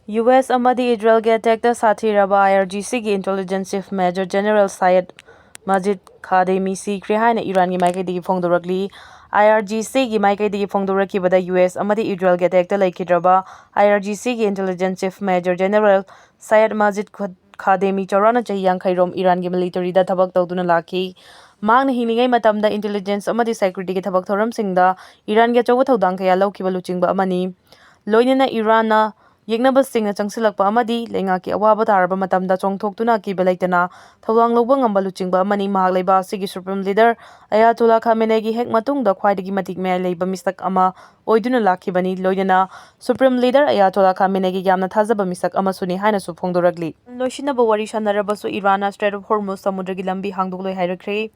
ꯌꯨ ꯑꯦꯁ ꯑꯃꯗꯤ ꯏꯖꯔꯦꯜꯒꯤ attackꯇ ꯁꯥꯊꯤꯔꯕ I R G Cꯒꯤ intelligence chief major general Syed Majid Khademi ꯁꯤꯈ꯭ꯔꯦ ꯍꯥꯏꯅ ꯏꯔꯥꯟꯒꯤ ꯃꯥꯏꯀꯩꯗꯒꯤ ꯐꯣꯡꯗꯣꯔꯛꯂꯤ꯫ I R G Cꯒꯤ ꯃꯥꯏꯀꯩꯗꯒꯤ ꯐꯣꯡꯗꯣꯔꯛꯈꯤꯕꯗ ꯌꯨ ꯑꯦꯁ ꯑꯃꯗꯤ ꯏꯖꯔꯦꯜꯒꯤ attackꯇ ꯂꯩꯈꯤꯗ꯭ꯔꯕ I R G Cꯒꯤ intelligence chief major general Syed Majid Khad-, Khademi ꯆꯥꯎꯔꯥꯛꯅ ꯆꯍꯤ ꯌꯥꯡꯈꯩ ꯔꯣꯝ ꯏꯔꯥꯟꯒꯤ militaryꯗ ꯊꯕꯛ ꯇꯧꯗꯨꯅ ꯂꯥꯛꯈꯤ꯫ ꯃꯍꯥꯛꯅ ꯍꯤꯡꯂꯤꯉꯩ ꯃꯇꯝꯗ intelligence ꯑꯃꯗꯤ securityꯒꯤ ꯊꯕꯛ ꯊꯧꯔꯝꯁꯤꯡꯗ ꯏꯔꯥꯟꯒꯤ ꯑꯆꯧꯕ ꯊꯧꯗꯥꯡ ꯀꯌꯥ ꯂꯧꯈꯤꯕ ꯂꯨꯆꯤꯡꯕ ꯑꯃꯅꯤ꯫ ꯂꯣꯏꯅꯅ ꯏꯔꯥꯟꯅ ꯌꯦꯛꯅꯕꯁꯤꯡꯅ ꯆꯪꯁꯤꯜꯂꯛꯄ ꯑꯃꯗꯤ ꯂꯩꯉꯥꯛꯀꯤ ꯑꯋꯥꯕ ꯇꯥꯔꯕ ꯃꯇꯝꯗ ꯆꯣꯡꯊꯣꯛꯇꯨꯅ ꯑꯀꯤꯕ ꯂꯩꯇꯅ ꯊꯧꯗꯥꯡ ꯂꯧꯕ ꯉꯝꯕ ꯂꯨꯆꯤꯡꯕ ꯑꯃꯅꯤ꯫ ꯃꯍꯥꯛ ꯂꯩꯕꯥꯛ ꯑꯁꯤꯒꯤ supreme leader Ayatollah Khameneiꯒꯤ ꯍꯦꯛ ꯃꯇꯨꯡꯗ ꯈ꯭ꯋꯥꯏꯗꯒꯤ ꯃꯇꯤꯛ ꯃꯌꯥꯏ ꯂꯩꯕ ꯃꯤꯁꯛ ꯑꯃ ꯑꯣꯏꯗꯨꯅ ꯂꯥꯛꯈꯤꯕꯅꯤ꯫ ꯂꯣꯏꯅꯅ supreme leader Ayatollah Khameneiꯒꯤ ꯌꯥꯝꯅ ꯊꯥꯖꯕ ꯃꯤꯁꯛ ꯑꯃꯁꯨꯅꯤ ꯍꯥꯏꯅꯁꯨ ꯐꯣꯡꯗꯣꯔꯛꯂꯤ꯫ ꯂꯣꯏꯁꯤꯟꯅꯕ ꯋꯥꯔꯤ ꯁꯥꯟꯅꯔꯕꯁꯨ ꯏꯔꯥꯟꯅ Strait of Hormuz ꯁꯃꯨꯗ꯭ꯔꯒꯤ ꯂꯝꯕꯤ ꯍꯥꯡꯗꯣꯛꯂꯣꯏ ꯍꯥꯏꯔꯛꯈ꯭ꯔꯦ꯫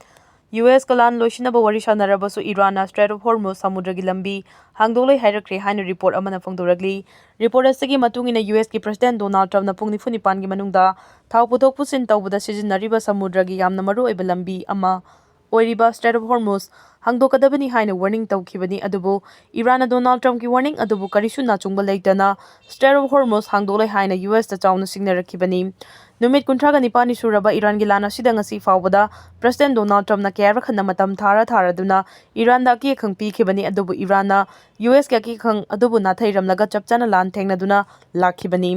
ꯌꯨ ꯑꯦꯁꯀ ꯂꯥꯟ ꯂꯣꯏꯁꯤꯟꯅꯕ ꯋꯥꯔꯤ ꯁꯥꯟꯅꯔꯕꯁꯨ ꯏꯔꯥꯟꯅ Strait of Hormuz ꯁꯃꯨꯗ꯭ꯔꯒꯤ ꯂꯝꯕꯤ ꯍꯥꯡꯗꯣꯛꯂꯣꯏ ꯍꯥꯏꯔꯛꯈ꯭ꯔꯦ ꯍꯥꯏꯅ report ꯑꯃꯅ ꯐꯣꯡꯗꯣꯔꯛꯂꯤ꯫ Report ꯑꯁꯤꯒꯤ ꯃꯇꯨꯡ ꯏꯟꯅ ꯌꯨ ꯑꯦꯁꯀꯤ president Donald Trumpꯅ ꯄꯨꯡ ꯅꯤꯐꯨ ꯅꯤꯄꯥꯟꯒꯤ ꯃꯅꯨꯡꯗ ꯊꯥꯎ ꯄꯨꯊꯣꯛ ꯄꯨꯁꯤꯟ ꯇꯧꯕꯗ ꯁꯤꯖꯤꯟꯅꯔꯤꯕ ꯁꯃꯨꯗ꯭ꯔꯒꯤ ꯌꯥꯝꯅ ꯃꯔꯨꯑꯣꯏꯕ ꯂꯝꯕꯤ ꯑꯃ ꯑꯣꯏꯔꯤꯕ Strait of Hormuz ꯍꯥꯡꯗꯣꯛꯀꯗꯕꯅꯤ ꯍꯥꯏꯅ warning ꯇꯧꯈꯤꯕꯅꯤ꯫ ꯑꯗꯨꯕꯨ ꯏꯔꯥꯟꯅ Donald Trumpꯀꯤ warning ꯑꯗꯨꯕꯨ ꯀꯔꯤꯁꯨ ꯅꯥꯆꯨꯡꯕ ꯂꯩꯇꯅ Strait of Hormuz ꯍꯥꯡꯗꯣꯛꯂꯣꯏ ꯍꯥꯏꯅ ꯌꯨ ꯑꯦꯁꯇ ꯆꯥꯎꯅ ꯁꯤꯡꯅꯔꯛꯈꯤꯕꯅꯤ꯫ ꯅꯨꯃꯤꯠ ꯀꯨꯟꯊ꯭ꯔꯥꯒ ꯅꯤꯄꯥꯜꯅꯤ ꯁꯨꯔꯕ ꯏꯔꯥꯟꯒꯤ ꯂꯥꯟ ꯑꯁꯤꯗ ꯉꯁꯤ ꯐꯥꯎꯕꯗ ꯄ꯭ꯔꯦꯁꯤꯗꯦꯟꯠ ꯗꯣꯅꯥꯜꯗ ꯇ꯭ꯔꯝꯞꯅ ꯀꯌꯥꯔꯛ ꯍꯟꯅ ꯃꯇꯝ ꯊꯥꯔ ꯊꯥꯔꯗꯨꯅ ꯏꯔꯥꯟꯗ ꯑꯀꯤ ꯑꯈꯪ ꯄꯤꯈꯤꯕꯅꯤ, ꯑꯗꯨꯕꯨ ꯏꯔꯥꯟꯅ ꯌꯨ ꯑꯦꯁꯀꯤ ꯑꯀꯤ ꯑꯈꯪ ꯑꯗꯨꯕꯨ ꯅꯥꯊꯩꯔꯝꯂꯒ ꯆꯞ ꯆꯥꯅ ꯂꯥꯟ ꯊꯦꯡꯅꯗꯨꯅ ꯂꯥꯛꯈꯤꯕꯅꯤ꯫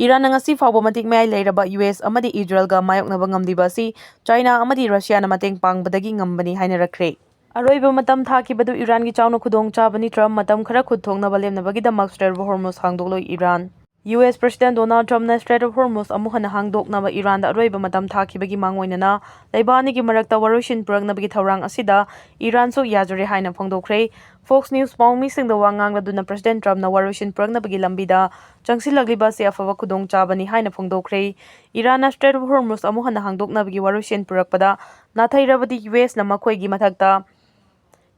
ꯏꯔꯥꯟꯅ ꯉꯁꯤ ꯐꯥꯎꯕ ꯃꯇꯤꯛ ꯃꯌꯥꯏ ꯂꯩꯔꯕ ꯌꯨ ꯑꯦꯁ ꯑꯃꯗꯤ ꯏꯖꯔꯦꯜꯒ ꯃꯥꯌꯣꯛꯅꯕ ꯉꯝꯂꯤꯕ ꯑꯁꯤ ꯆꯥꯏꯅꯥ ꯑꯃꯗꯤ ꯔꯁꯤꯌꯥꯅ ꯃꯇꯦꯡ ꯄꯥꯡꯕꯗꯒꯤ ꯉꯝꯕꯅꯤ ꯍꯥꯏꯅꯔꯛꯈ꯭ꯔꯦ꯫ ꯑꯔꯣꯏꯕ ꯃꯇꯝ ꯊꯥꯈꯤꯕꯗꯨ ꯏꯔꯥꯟꯒꯤ ꯆꯥꯎꯅ ꯈꯨꯗꯣꯡꯆꯥꯕꯅꯤ꯫ ꯇ꯭ꯔꯝꯞ ꯃꯇꯝ ꯈꯔ ꯈꯨꯠ ꯊꯣꯛꯅꯕ ꯂꯦꯞꯅꯕꯒꯤꯗꯃꯛ ꯁ꯭ꯇ꯭ꯔꯦꯠ ꯑꯣꯐ ꯍꯣꯔꯃꯨꯖ ꯍꯥꯡꯗꯣꯛꯂꯣꯏ Iran. U S president Donald ꯇ꯭ꯔꯝꯞꯅ ꯁ꯭ꯇ꯭ꯔꯦꯠ ꯑꯣꯐ ꯍꯣꯔꯃꯨꯖ ꯑꯃꯨꯛ ꯍꯟꯅ ꯍꯥꯡꯗꯣꯛꯅꯕ ꯏꯔꯥꯟꯗ ꯑꯔꯣꯏꯕ ꯃꯇꯝ ꯊꯥꯈꯤꯕꯒꯤ ꯃꯥꯡꯑꯣꯏꯅꯅ ꯂꯩꯕꯥꯛ ꯑꯅꯤꯒꯤ ꯃꯔꯛꯇ ꯋꯥꯔꯣꯏꯁꯤꯟ ꯄꯨꯔꯛꯅꯕꯒꯤ ꯊꯧꯔꯥꯡ ꯑꯁꯤꯗ ꯏꯔꯥꯟꯁꯨ ꯌꯥꯖꯔꯦ ꯍꯥꯏꯅ ꯐꯣꯡꯗꯣꯛꯈ꯭ꯔꯦ꯫ ꯐꯣꯛꯁ ꯅ꯭ꯌꯨꯁ ꯄꯥꯎꯃꯤꯁꯤꯡꯗ ꯋꯥ ꯉꯥꯡꯂꯗꯨꯅ ꯄ꯭ꯔꯦꯁꯤꯗꯦꯟꯠ ꯇ꯭ꯔꯝꯞꯅ ꯋꯥꯔꯣꯏꯁꯤꯟ ꯄꯨꯔꯛꯅꯕꯒꯤ ꯂꯝꯕꯤꯗ ꯆꯪꯁꯤꯜꯂꯛꯂꯤꯕ ꯑꯁꯤ ꯑꯐꯕ ꯈꯨꯗꯣꯡꯆꯥꯕꯅꯤ ꯍꯥꯏꯅ ꯐꯣꯡꯗꯣꯛꯈ꯭ꯔꯦ꯫ ꯏꯔꯥꯟꯅ ꯁ꯭ꯇ꯭ꯔꯦꯠ ꯑꯣꯐ ꯍꯣꯔꯃꯨꯖ ꯑꯃꯨꯛ ꯍꯟꯅ ꯍꯥꯡꯗꯣꯛꯅꯕꯒꯤ ꯋꯥꯔꯣꯏꯁꯤꯟ ꯄꯨꯔꯛꯄꯗ ꯅꯥꯊꯩꯔꯕꯗꯤ ꯌꯨ ꯑꯦꯁꯅ ꯃꯈꯣꯏꯒꯤ ꯃꯊꯛꯇ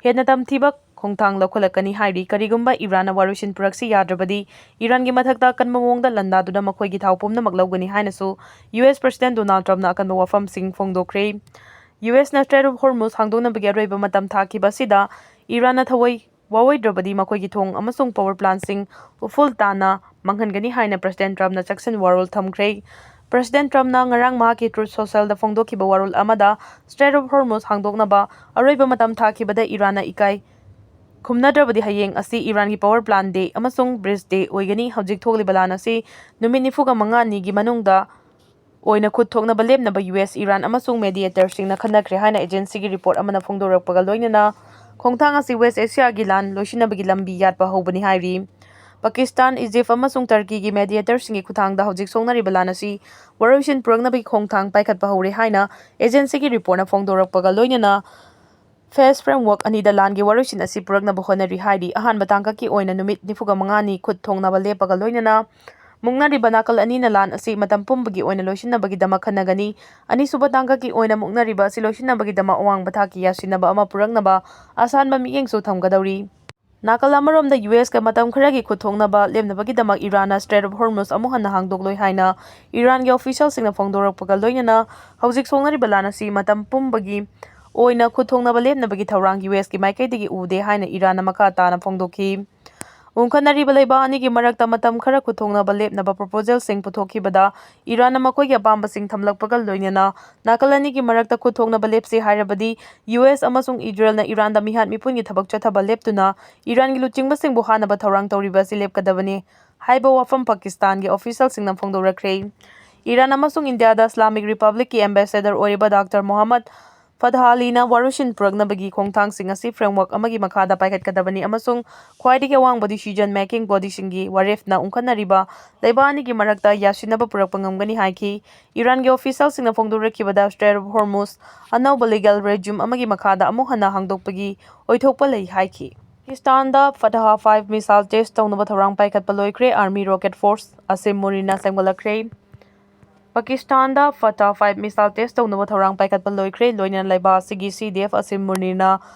ꯍꯦꯟꯅ ꯇꯝꯊꯤꯕ ꯈꯣꯡꯊꯥꯡ ꯂꯧꯈꯠꯂꯛꯀꯅꯤ ꯍꯥꯏꯔꯤ꯫ ꯀꯔꯤꯒꯨꯝꯕ ꯏꯔꯥꯟꯅ ꯋꯥꯔꯣꯏꯁꯤꯟ ꯄꯨꯔꯛꯁꯤ ꯌꯥꯗ꯭ꯔꯕꯗꯤ ꯏꯔꯥꯟꯒꯤ ꯃꯊꯛꯇ ꯑꯀꯟꯕ ꯃꯑꯣꯡꯗ ꯂꯥꯟꯗꯥꯗꯨꯅ ꯃꯈꯣꯏꯒꯤ ꯊꯥꯎ ꯄꯨꯝꯅꯃꯛ ꯂꯧꯒꯅꯤ ꯍꯥꯏꯅꯁꯨ ꯌꯨ ꯑꯦꯁ ꯄ꯭ꯔꯦꯁꯤꯗꯦꯟꯠ ꯗꯣꯅꯥꯜꯗ ꯇ꯭ꯔꯝꯞꯅ ꯑꯀꯟꯕ ꯋꯥꯐꯝꯁꯤꯡ ꯐꯣꯡꯗꯣꯛꯈ꯭ꯔꯦ꯫ ꯌꯨ ꯑꯦꯁꯅ ꯁ꯭ꯇ꯭ꯔꯦꯠ ꯑꯣꯐ ꯍꯣꯔꯃꯨꯖ ꯍꯥꯡꯗꯣꯛꯅꯕꯒꯤ ꯑꯔꯣꯏꯕ ꯃꯇꯝ ꯊꯥꯈꯤꯕ ꯑꯁꯤꯗ ꯏꯔꯥꯟꯅ ꯊꯋꯥꯏ ꯋꯥꯑꯣꯏꯗ꯭ꯔꯕꯗꯤ ꯃꯈꯣꯏꯒꯤ ꯊꯣꯡ ꯑꯃꯁꯨꯡ ꯄꯥꯋꯔ ꯄ꯭ꯂꯥꯟꯠꯁꯤꯡ ꯎꯐꯨꯜ ꯇꯥꯅ ꯃꯥꯡꯍꯟꯒꯅꯤ ꯍꯥꯏꯅ ꯄ꯭ꯔꯦꯁꯤꯗꯦꯟꯠ ꯇ꯭ꯔꯝꯞꯅ ꯆꯦꯛꯁꯤꯟ ꯋꯥꯔꯣꯜ ꯊꯝꯈ꯭ꯔꯦ꯫ ꯄ꯭ꯔꯦꯁꯤꯗꯦꯟꯠ ꯇ꯭ꯔꯝꯞꯅ ꯉꯔꯥꯡ ꯃꯍꯥꯛꯀꯤ ꯇ꯭ꯔꯨꯊ ꯁꯣꯁꯦꯜꯗ ꯐꯣꯡꯗꯣꯛꯈꯤꯕ ꯋꯥꯔꯣꯜ ꯑꯃꯗ ꯁ꯭ꯇ꯭ꯔꯦꯠ ꯑꯣꯐ ꯍꯣꯔꯃꯨꯖ ꯍꯥꯡꯗꯣꯛꯅꯕ ꯑꯔꯣꯏꯕ ꯃꯇꯝ ꯊꯥꯈꯤꯕꯗ ꯏꯔꯥꯟꯅ ꯏꯀꯥꯏ ꯈꯨꯝꯅꯗ꯭ꯔꯕꯗꯤ ꯍꯌꯦꯡ ꯑꯁꯤ ꯏꯔꯥꯟꯒꯤ ꯄꯥꯋꯔ ꯄ꯭ꯂꯥꯟꯠ ꯗꯦ ꯑꯃꯁꯨꯡ ꯕ꯭ꯔꯤꯖ ꯗꯦ ꯑꯣꯏꯒꯅꯤ꯫ ꯍꯧꯖꯤꯛ ꯊꯣꯛꯂꯤꯕ ꯂꯥꯟ ꯑꯁꯤ ꯅꯨꯃꯤꯠ ꯅꯤꯐꯨꯒ ꯃꯉꯥꯅꯤꯒꯤ ꯃꯅꯨꯡꯗ ꯑꯣꯏꯅ ꯈꯨꯠ ꯊꯣꯛꯅꯕ ꯂꯦꯞꯅꯕ ꯌꯨ ꯑꯦꯁ, ꯏꯔꯥꯟ ꯑꯃꯁꯨꯡ ꯃꯦꯗꯤꯌꯦꯇꯔꯁꯤꯡꯅ ꯈꯟꯅꯈ꯭ꯔꯦ ꯍꯥꯏꯅ ꯑꯦꯖꯦꯟꯁꯤꯒꯤ ꯔꯤꯄꯣꯔꯠ ꯑꯃꯅ ꯐꯣꯡꯗꯣꯔꯛꯄꯒ ꯂꯣꯏꯅꯅ ꯈꯣꯡꯊꯥꯡ ꯑꯁꯤ ꯋꯦꯁ ꯑꯦꯁꯤꯌꯥꯒꯤ ꯂꯥꯟ ꯂꯣꯏꯁꯤꯟꯅꯕꯒꯤ ꯂꯝꯕꯤ ꯌꯥꯠꯄ ꯍꯧꯕꯅꯤ ꯍꯥꯏꯔꯤ꯫ ꯄꯥꯀꯤꯁꯇꯥꯟ, ꯏꯖꯤꯞ ꯑꯃꯁꯨꯡ ꯇꯔꯀꯤꯒꯤ ꯃꯦꯗꯤꯌꯦꯇꯔꯁꯤꯡꯒꯤ ꯈꯨꯠꯊꯥꯡꯗ ꯍꯧꯖꯤꯛ ꯁꯣꯛꯅꯔꯤꯕ ꯂꯥꯟ ꯑꯁꯤ ꯋꯥꯔꯣꯏꯁꯤꯟ ꯄꯨꯔꯛꯅꯕꯒꯤ ꯈꯣꯡꯊꯥꯡ ꯄꯥꯏꯈꯠꯄ ꯍꯧꯔꯦ ꯍꯥꯏꯅ ꯑꯦꯖꯦꯟꯁꯤꯒꯤ ꯔꯤꯄꯣꯔꯠꯅ ꯐꯣꯡꯗꯣꯔꯛꯄꯒ ꯂꯣꯏꯅꯅ ꯐꯦꯁ ꯐ꯭ꯔꯦꯝꯋꯔꯛ ꯑꯅꯤꯗ ꯂꯥꯟꯒꯤ ꯋꯥꯔꯣꯏꯁꯤꯟ ꯑꯁꯤ ꯄꯨꯔꯛꯅꯕ ꯍꯣꯠꯅꯔꯤ ꯍꯥꯏꯔꯤ꯫ ꯑꯍꯥꯟꯕ ꯇꯥꯡꯀꯛꯀꯤ ꯑꯣꯏꯅ ꯅꯨꯃꯤꯠ ꯅꯤꯐꯨꯒ ꯃꯉꯥꯅꯤ ꯈꯨꯠ ꯊꯣꯡꯅꯕ ꯂꯦꯞꯄꯒ ꯂꯣꯏꯅꯅ ꯃꯨꯛꯅꯔꯤꯕ ꯅꯥꯀꯜ ꯑꯅꯤꯅ ꯂꯥꯟ ꯑꯁꯤ ꯃꯇꯝ ꯄꯨꯝꯕꯒꯤ ꯑꯣꯏꯅ ꯂꯣꯏꯁꯤꯟꯅꯕꯒꯤꯗꯃꯛ ꯈꯟꯅꯒꯅꯤ꯫ ꯑꯅꯤꯁꯨꯕ ꯇꯥꯡꯀꯛꯀꯤ ꯑꯣꯏꯅ ꯃꯨꯛꯅꯔꯤꯕ ꯑꯁꯤ ꯂꯣꯏꯁꯤꯟꯅꯕꯒꯤꯗꯃꯛ ꯑꯋꯥꯡꯕ ꯊꯥꯛꯀꯤ ꯌꯥꯁꯤꯟꯅꯕ ꯑꯃ ꯄꯨꯔꯛꯅꯕ ꯑꯁꯥꯟꯕ ꯃꯤꯠꯌꯦꯡꯁꯨ ꯊꯝꯒꯗꯧꯔꯤ꯫ ꯅꯥꯀꯜ ꯑꯃꯔꯣꯝꯗ ꯌꯨ ꯑꯦꯁꯀ ꯃꯇꯝ ꯈꯔꯒꯤ ꯈꯨꯠ ꯊꯣꯛꯅꯕ ꯂꯦꯞꯅꯕꯒꯤꯗꯃꯛ ꯏꯔꯥꯟꯅ ꯁ꯭ꯇ꯭ꯔꯦꯠ ꯑꯣꯐ ꯍꯣꯔꯃꯨꯖ ꯑꯃꯨꯛ ꯍꯟꯅ ꯍꯥꯡꯗꯣꯛꯂꯣꯏ ꯍꯥꯏꯅ ꯏꯔꯥꯟꯒꯤ ꯑꯣꯐꯤꯁꯤꯌꯦꯜꯁꯤꯡꯅ ꯐꯣꯡꯗꯣꯔꯛꯄꯒ ꯂꯣꯏꯅꯅ ꯍꯧꯖꯤꯛ ꯁꯣꯛꯅꯔꯤꯕ ꯂꯥꯟ ꯑꯁꯤ ꯃꯇꯝ ꯄꯨꯝꯕꯒꯤ ꯑꯣꯏꯅ ꯈꯨꯠ ꯊꯣꯛꯅꯕ ꯂꯦꯞꯅꯕꯒꯤ ꯊꯧꯔꯥꯡ ꯌꯨ ꯑꯦꯁꯀꯤ ꯃꯥꯏꯀꯩꯗꯒꯤ ꯎꯗꯦ ꯍꯥꯏꯅ ꯏꯔꯥꯟꯅ ꯃꯈꯥ ꯇꯥꯅ ꯐꯣꯡꯗꯣꯛꯈꯤ꯫ ꯎꯪꯈꯠꯅꯔꯤꯕ ꯂꯩꯕꯥꯛ ꯑꯅꯤꯒꯤ ꯃꯔꯛꯇ ꯃꯇꯝ ꯈꯔ ꯈꯨꯠꯊꯣꯛꯅꯕ ꯂꯦꯞꯅꯕ ꯄ꯭ꯔꯣꯄꯣꯖꯦꯜꯁꯤꯡ ꯄꯨꯊꯣꯛꯈꯤꯕꯗ ꯏꯔꯥꯟꯅ ꯃꯈꯣꯏꯒꯤ ꯑꯄꯥꯝꯕꯁꯤꯡ ꯊꯝꯂꯛꯄꯒ ꯂꯣꯏꯅꯅ ꯅꯥꯀꯜ ꯑꯅꯤꯒꯤ ꯃꯔꯛꯇ ꯈꯨꯠꯊꯣꯛꯅꯕ ꯂꯦꯞꯁꯤ ꯍꯥꯏꯔꯕꯗꯤ ꯌꯨ ꯑꯦꯁ ꯑꯃꯁꯨꯡ ꯏꯖꯔꯦꯜꯅ ꯏꯔꯥꯟꯗ ꯃꯤꯍꯥꯠ ꯃꯤꯄꯨꯟꯒꯤ ꯊꯕꯛ ꯆꯠꯊꯕ ꯂꯦꯞꯇꯨꯅ ꯏꯔꯥꯟꯒꯤ ꯂꯨꯆꯤꯡꯕꯁꯤꯡꯕꯨ ꯍꯥꯠꯅꯕ ꯊꯧꯔꯥꯡ ꯇꯧꯔꯤꯕ ꯑꯁꯤ ꯂꯦꯞꯀꯗꯕꯅꯤ ꯍꯥꯏꯕ ꯋꯥꯐꯝ ꯄꯥꯀꯤꯁꯇꯥꯟꯒꯤ ꯑꯣꯐꯤꯁꯤꯌꯦꯜꯁꯤꯡꯅ ꯐꯣꯡꯗꯣꯔꯛꯈ꯭ꯔꯦ꯫ ꯏꯔꯥꯟ ꯑꯃꯁꯨꯡ ꯏꯟꯗꯤꯌꯥꯗ ꯏꯁꯂꯥꯃꯤꯛ ꯔꯤꯄꯕ꯭ꯂꯤꯛꯀꯤ ꯑꯦꯝꯕꯦꯁꯦꯗꯔ ꯑꯣꯏꯔꯤꯕ ꯗꯥꯛꯇꯔ ꯃꯣꯍꯝꯃꯗ ꯐꯇꯍ ꯑꯂꯤꯅ ꯋꯥꯔꯣꯏꯁꯤꯟ ꯄꯨꯔꯛꯅꯕꯒꯤ ꯈꯣꯡꯊꯥꯡꯁꯤꯡ ꯑꯁꯤ ꯐ꯭ꯔꯦꯝꯋꯥꯔꯛ ꯑꯃꯒꯤ ꯃꯈꯥꯗ ꯄꯥꯏꯈꯠꯀꯗꯕꯅꯤ ꯑꯃꯁꯨꯡ ꯈ꯭ꯋꯥꯏꯗꯒꯤ ꯑꯋꯥꯡꯕ ꯗꯤꯁꯤꯖꯟ ꯃꯦꯀꯤꯡ ꯕꯣꯗꯤꯁꯤꯡꯒꯤ ꯋꯥꯔꯦꯞꯅ ꯎꯪꯈꯠꯅꯔꯤꯕ ꯂꯩꯕꯥꯛ ꯑꯅꯤꯒꯤ ꯃꯔꯛꯇ ꯌꯥꯁꯤꯟꯅꯕ ꯄꯨꯔꯛꯄ ꯉꯝꯒꯅꯤ ꯍꯥꯏꯈꯤ꯫ ꯏꯔꯥꯟꯒꯤ ꯑꯣꯐꯤꯁꯤꯌꯦꯜꯁꯤꯡꯅ ꯐꯣꯡꯗꯣꯔꯛꯈꯤꯕꯗ ꯁ꯭ꯇ꯭ꯔꯦꯠ ꯑꯣꯐ ꯍꯣꯔꯃꯨꯖ ꯑꯅꯧꯕ ꯂꯤꯒꯦꯜ ꯔꯦꯖꯤꯝ ꯑꯃꯒꯤ ꯃꯈꯥꯗ ꯑꯃꯨꯛ ꯍꯟꯅ ꯍꯥꯡꯗꯣꯛꯄꯒꯤ ꯑꯣꯏꯊꯣꯛꯄ ꯂꯩ ꯍꯥꯏꯈꯤ꯫ ꯄꯥꯀꯤꯁꯇꯥꯟꯗ ꯐꯇꯍ ꯐꯥꯏꯚ ꯃꯤꯁꯥꯏꯜ ꯇꯦꯁ ꯇꯧꯅꯕ ꯊꯧꯔꯥꯡ ꯄꯥꯏꯈꯠꯄ ꯂꯣꯏꯈ꯭ꯔꯦ꯫ ꯑꯥꯔꯃꯤ ꯔꯣꯀꯦꯠ ꯐꯣꯔꯁ ꯑꯁꯤꯝ ꯃꯨꯅꯤꯔꯅ ꯁꯦꯝꯒꯠꯂꯛꯈ꯭ꯔꯦ꯫ ꯄꯥꯀꯤꯁꯇꯥꯟꯗ ꯐꯇꯥ ꯐꯥꯏꯚ ꯃꯤꯁꯥꯏꯜ ꯇꯦꯁ ꯇꯧꯅꯕ ꯊꯧꯔꯥꯡ ꯄꯥꯏꯈꯠꯄ ꯂꯣꯏꯈ꯭ꯔꯦ꯫ ꯂꯣꯏꯅꯅ ꯂꯩꯕꯥꯛ ꯑꯁꯤꯒꯤ ꯁꯤ ꯗꯤ ꯑꯦꯐ ꯑꯁꯤꯝ ꯃꯨꯅꯤꯔꯅ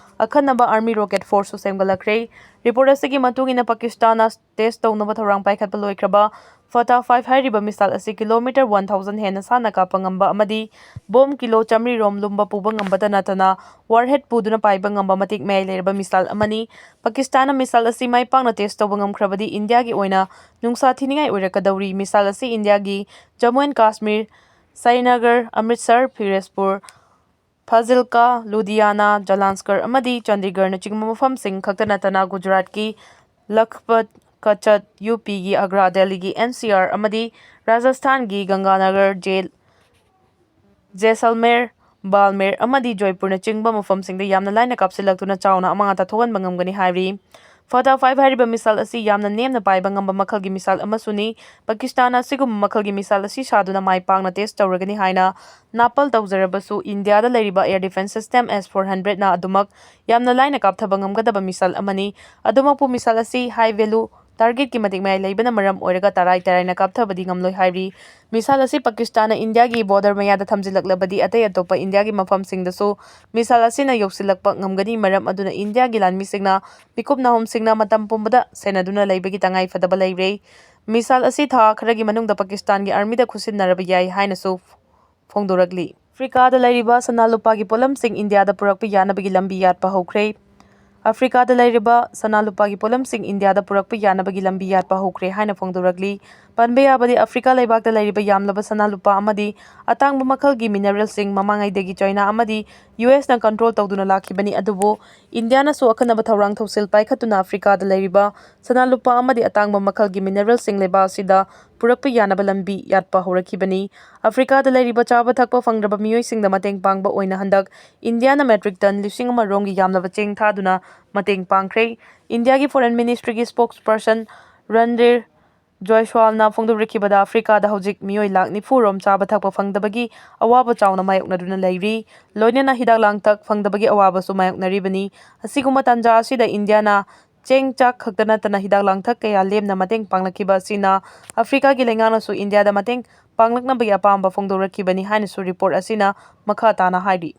ꯑꯈꯟꯅꯕ ꯑꯥꯔꯃꯤ ꯔꯣꯀꯦꯠ ꯐꯣꯔꯁꯁꯨ ꯁꯦꯝꯒꯠꯂꯛꯈ꯭ꯔꯦ꯫ ꯔꯤꯄꯣꯔꯠ ꯑꯁꯤꯒꯤ ꯃꯇꯨꯡ ꯏꯟꯅ ꯄꯥꯀꯤꯁꯇꯥꯟꯅ ꯇꯦꯁ ꯇꯧꯅꯕ ꯊꯧꯔꯥꯡ ꯄꯥꯏꯈꯠꯄ ꯂꯣꯏꯈ꯭ꯔꯕ ꯐꯇꯥ ꯐꯥꯏꯚ ꯍꯥꯏꯔꯤꯕ ꯃꯤꯁꯥꯏꯜ ꯑꯁꯤ ꯀꯤꯂꯣꯃꯤꯇꯔ ꯋꯥꯟ ꯊꯥꯎꯖꯟ ꯍꯦꯟꯅ ꯁꯥꯡꯅ ꯀꯥꯞꯄ ꯉꯝꯕ ꯑꯃꯗꯤ ꯕꯣꯝ ꯀꯤꯂꯣ ꯆꯥꯃꯔꯤ ꯔꯣꯝ ꯂꯨꯝꯕ ꯄꯨꯕ ꯉꯝꯕꯇ ꯅꯠꯇꯅ ꯋꯥꯔꯍꯦꯗ ꯄꯨꯗꯨꯅ ꯄꯥꯏꯕ ꯉꯝꯕ ꯃꯇꯤꯛ ꯃꯌꯥꯏ ꯂꯩꯔꯕ ꯃꯤꯁꯥꯏꯜ ꯑꯃꯅꯤ꯫ ꯄꯥꯀꯤꯁꯇꯥꯟꯅ ꯃꯤꯁꯥꯏꯜ ꯑꯁꯤ ꯃꯥꯏ ꯄꯥꯛꯅ ꯇꯦꯁ ꯇꯧꯕ ꯉꯝꯈ꯭ꯔꯕꯗꯤ ꯏꯟꯗꯤꯌꯥꯒꯤ ꯑꯣꯏꯅ ꯅꯨꯡꯁꯥ ꯊꯤꯅꯤꯡꯉꯥꯏ ꯑꯣꯏꯔꯛꯀꯗꯧꯔꯤ꯫ ꯃꯤꯁꯥꯏꯜ ꯑꯁꯤ ꯏꯟꯗꯤꯌꯥꯒꯤ ꯖꯝꯃꯨ ꯑꯦꯟ ꯀꯥꯁꯃꯤꯔ, ꯁ꯭ꯔꯤꯅꯒꯔ, ꯑꯃ꯭ꯔꯤꯠꯁꯔ, ꯐꯤꯔꯣꯖꯄꯨꯔ, ꯐꯥꯖꯤꯜꯀꯥ, ꯂꯨꯙꯤꯌꯥꯅꯥ, ꯖꯂꯥꯟꯁꯀꯔ ꯑꯃꯗꯤ ꯆꯥꯟꯗꯤꯒꯔꯅꯆꯤꯡꯕ ꯃꯐꯝꯁꯤꯡ ꯈꯛꯇ ꯅꯠꯇꯅ ꯒꯨꯖꯔꯥꯠꯀꯤ ꯂꯈꯄꯠ, ꯀꯆꯠ, ꯌꯨ ꯄꯤꯒꯤ ꯑꯒ꯭ꯔꯥ, ꯗꯦꯜꯂꯤꯒꯤ ꯑꯦꯟ ꯁꯤ ꯑꯥꯔ ꯑꯃꯗꯤ ꯔꯥꯖꯁꯊꯥꯟꯒꯤ ꯒꯪꯒꯥꯅꯒꯔ, ꯖꯦ-, ꯖꯦꯁꯜꯃꯦꯔ, ꯕꯥꯜꯃꯦꯔ ꯑꯃꯗꯤ ꯖꯣꯏꯄꯨꯔꯅꯆꯤꯡꯕ ꯃꯐꯝꯁꯤꯡꯗ ꯌꯥꯝꯅ ꯂꯥꯏꯅ ꯀꯥꯞꯁꯤꯜꯂꯛꯇꯨꯅ ꯆꯥꯎꯅ ꯑꯃꯥꯡ ꯑꯇꯥ ꯊꯣꯛꯍꯟꯕ ꯉꯝꯒꯅꯤ ꯍꯥꯏꯔꯤ꯫ ꯐꯇꯥ ꯐꯥꯏꯚ ꯍꯥꯏꯔꯤꯕ ꯃꯤꯁꯥꯏꯜ ꯑꯁꯤ ꯌꯥꯝꯅ ꯅꯦꯝꯅ ꯄꯥꯏꯕ ꯉꯝꯕ ꯃꯈꯜꯒꯤ ꯃꯤꯁꯥꯏꯜ ꯑꯃꯁꯨꯅꯤ꯫ ꯄꯥꯀꯤꯁꯇꯥꯟꯅ ꯑꯁꯤꯒꯨꯝꯕ ꯃꯈꯜꯒꯤ ꯃꯤꯁꯥꯏꯜ ꯑꯁꯤ ꯁꯥꯗꯨꯅ ꯃꯥꯏ ꯄꯥꯛꯅ ꯇꯦꯁ ꯇꯧꯔꯒꯅꯤ ꯍꯥꯏꯅ ꯅꯥꯄꯜ ꯇꯧꯖꯔꯕꯁꯨ, ꯏꯟꯗꯤꯌꯥꯗ ꯂꯩꯔꯤꯕ ꯑꯦꯌꯔ ꯗꯤꯐꯦꯟꯁ ꯁꯤꯁꯇꯦꯝ ꯑꯦꯁ ꯐꯣꯔ ꯍꯟꯗ꯭ꯔꯦꯠꯅ ꯑꯗꯨꯃꯛ ꯌꯥꯝꯅ ꯂꯥꯏꯅ ꯀꯥꯞꯊꯕ ꯉꯝꯒꯗꯕ ꯃꯤꯁꯥꯏꯜ ꯑꯃꯅꯤ꯫ ꯑꯗꯨꯃꯛꯄꯨ ꯃꯤꯁꯥꯏꯜ ꯑꯁꯤ ꯍꯥꯏ ꯚꯦꯂꯨ ꯇꯥꯔꯒꯦꯠꯀꯤ ꯃꯇꯤꯛ ꯃꯌꯥꯏ ꯂꯩꯕꯅ ꯃꯔꯝ ꯑꯣꯏꯔꯒ ꯇꯔꯥꯏ ꯇꯔꯥꯏꯅ ꯀꯥꯞꯊꯕꯗꯤ ꯉꯝꯂꯣꯏ ꯍꯥꯏꯔꯤ꯫ ꯃꯤꯁꯥꯏꯜ ꯑꯁꯤ ꯄꯥꯀꯤꯁꯇꯥꯟꯅ ꯏꯟꯗꯤꯌꯥꯒꯤ ꯕꯣꯔꯗꯔ ꯃꯌꯥꯗ ꯊꯝꯖꯤꯜꯂꯛꯂꯕꯗꯤ ꯑꯇꯩ ꯑꯇꯣꯞꯄ ꯏꯟꯗꯤꯌꯥꯒꯤ ꯃꯐꯝꯁꯤꯡꯗꯁꯨ ꯃꯤꯁꯥꯏꯜ ꯑꯁꯤꯅ ꯌꯧꯁꯤꯜꯂꯛꯄ ꯉꯝꯒꯅꯤ꯫ ꯃꯔꯝ ꯑꯗꯨꯅ ꯏꯟꯗꯤꯌꯥꯒꯤ ꯂꯥꯟꯃꯤꯁꯤꯡꯅ ꯃꯤꯀꯨꯞ ꯅꯥꯍꯨꯝꯁꯤꯡꯅ ꯃꯇꯝ ꯄꯨꯝꯕꯗ ꯁꯦꯟꯅꯗꯨꯅ ꯂꯩꯕꯒꯤ ꯇꯉꯥꯏ ꯐꯗꯕ ꯂꯩꯔꯦ꯫ ꯃꯤꯁꯥꯏꯜ ꯑꯁꯤ ꯊꯥ ꯈꯔꯒꯤ ꯃꯅꯨꯡꯗ ꯄꯥꯀꯤꯁꯇꯥꯟꯒꯤ ꯑꯥꯔꯃꯤꯗ ꯈꯨꯠꯁꯤꯟꯅꯔꯕ ꯌꯥꯏ ꯍꯥꯏꯅꯁꯨ ꯐꯣꯡꯗꯣꯔꯛꯂꯤ꯫ ꯑꯐ꯭ꯔꯤꯀꯥꯗ ꯂꯩꯔꯤꯕ ꯁꯅꯥ ꯂꯨꯄꯥꯒꯤ ꯄꯣꯠꯂꯝꯁꯤꯡ ꯏꯟꯗꯤꯌꯥꯗ ꯄꯨꯔꯛꯄ ꯌꯥꯅꯕꯒꯤ ꯂꯝꯕꯤ ꯌꯥꯠꯄ ꯍꯧꯈ꯭ꯔꯦ꯫ ꯑꯐ꯭ꯔꯤꯀꯥꯗ ꯂꯩꯔꯤꯕ ꯁꯅꯥ ꯂꯨꯄꯥꯒꯤ ꯄꯣꯠꯂꯝꯁꯤꯡ ꯏꯟꯗꯤꯌꯥꯗ ꯄꯨꯔꯛꯄ ꯌꯥꯅꯕꯒꯤ ꯂꯝꯕꯤ ꯌꯥꯠꯄ ꯍꯧꯈ꯭ꯔꯦ ꯍꯥꯏꯅ ꯐꯣꯡꯗꯣꯔꯛꯂꯤ꯫ ꯄꯟꯕ ꯌꯥꯕꯗꯤ, ꯑꯐ꯭ꯔꯤꯀꯥ ꯂꯩꯕꯥꯛꯇ ꯂꯩꯔꯤꯕ ꯌꯥꯝꯂꯕ ꯁꯅꯥ ꯂꯨꯄꯥ ꯑꯃꯗꯤ ꯑꯇꯥꯡꯕ ꯃꯈꯜꯒꯤ ꯃꯤꯅꯔꯦꯜꯁꯤꯡ ꯃꯃꯥꯡꯉꯩꯗꯒꯤ ꯆꯥꯏꯅꯥ ꯑꯃꯗꯤ ꯌꯨ ꯑꯦꯁꯅ ꯀꯟꯇ꯭ꯔꯣꯜ ꯇꯧꯗꯨꯅ ꯂꯥꯛꯈꯤꯕꯅꯤ꯫ ꯑꯗꯨꯕꯨ ꯏꯟꯗꯤꯌꯥꯅꯁꯨ ꯑꯈꯟꯅꯕ ꯊꯧꯔꯥꯡ ꯊꯧꯁꯤꯜ ꯄꯥꯏꯈꯠꯇꯨꯅ ꯑꯐ꯭ꯔꯤꯀꯥꯗ ꯂꯩꯔꯤꯕ ꯁꯅꯥ ꯂꯨꯄꯥ ꯑꯃꯗꯤ ꯑꯇꯥꯡꯕ ꯃꯈꯜꯒꯤ ꯃꯤꯅꯔꯦꯜꯁꯤꯡ ꯂꯩꯕꯥꯛ ꯑꯁꯤꯗ ꯄꯨꯔꯛꯄ ꯌꯥꯅꯕ ꯂꯝꯕꯤ ꯌꯥꯠꯄ ꯍꯧꯔꯛꯈꯤꯕꯅꯤ꯫ ꯑꯐ꯭ꯔꯤꯀꯥꯗ ꯂꯩꯔꯤꯕ ꯆꯥꯕ ꯊꯛꯄ ꯐꯪꯗ꯭ꯔꯕ ꯃꯤꯑꯣꯏꯁꯤꯡꯗ ꯃꯇꯦꯡ ꯄꯥꯡꯕ ꯑꯣꯏꯅ ꯍꯟꯗꯛ ꯏꯟꯗꯤꯌꯥꯅ ꯃꯦꯇ꯭ꯔꯤꯛ ꯇꯟ ꯂꯤꯁꯤꯡ ꯑꯃ ꯔꯣꯝꯒꯤ ꯌꯥꯝꯂꯕ ꯆꯦꯡ ꯊꯥꯗꯨꯅ ꯃꯇꯦꯡ ꯄꯥꯡꯈ꯭ꯔꯦ꯫ ꯏꯟꯗꯤꯌꯥꯒꯤ ꯐꯣꯔꯦꯟ ꯃꯤꯅꯤꯁꯇ꯭ꯔꯤꯒꯤ ꯁ꯭ꯄꯣꯛꯁ ꯄꯔꯁꯟ ꯔꯟꯙꯤꯔ ꯖꯣꯏꯁ꯭ꯋꯥꯜꯅ ꯐꯣꯡꯗꯣꯛꯂꯛꯈꯤꯕꯗ, ꯑꯐ꯭ꯔꯤꯀꯥꯗ ꯍꯧꯖꯤꯛ ꯃꯤꯑꯣꯏ ꯂꯥꯈ ꯅꯤꯐꯨ ꯔꯣꯝ ꯆꯥꯕ ꯊꯛꯄ ꯐꯪꯗꯕꯒꯤ ꯑꯋꯥꯕ ꯆꯥꯎꯅ ꯃꯥꯌꯣꯛꯅꯗꯨꯅ ꯂꯩꯔꯤ꯫ ꯂꯣꯏꯅꯅ ꯍꯤꯗꯥꯛ ꯂꯥꯡꯊꯛ ꯐꯪꯗꯕꯒꯤ ꯑꯋꯥꯕꯁꯨ ꯃꯥꯌꯣꯛꯅꯔꯤꯕꯅꯤ꯫ ꯑꯁꯤꯒꯨꯝꯕ ꯇꯥꯟꯖꯥ ꯑꯁꯤꯗ ꯏꯟꯗꯤꯌꯥꯅ ꯆꯦꯡ ꯆꯥꯛ ꯈꯛꯇ ꯅꯠꯇꯅ ꯍꯤꯗꯥꯛ ꯂꯥꯡꯊꯛ ꯀꯌꯥ ꯂꯦꯝꯅ ꯃꯇꯦꯡ ꯄꯥꯡꯂꯛꯈꯤꯕ ꯑꯁꯤꯅ ꯑꯐ꯭ꯔꯤꯀꯥꯒꯤ ꯂꯩꯉꯥꯛꯅꯁꯨ ꯏꯟꯗꯤꯌꯥꯗ ꯃꯇꯦꯡ ꯄꯥꯡꯂꯛꯅꯕꯒꯤ ꯑꯄꯥꯝꯕ ꯐꯣꯡꯗꯣꯔꯛꯈꯤꯕꯅꯤ ꯍꯥꯏꯅꯁꯨ ꯔꯤꯄꯣꯔꯠ ꯑꯁꯤꯅ ꯃꯈꯥ ꯇꯥꯅ ꯍꯥꯏꯔꯤ꯫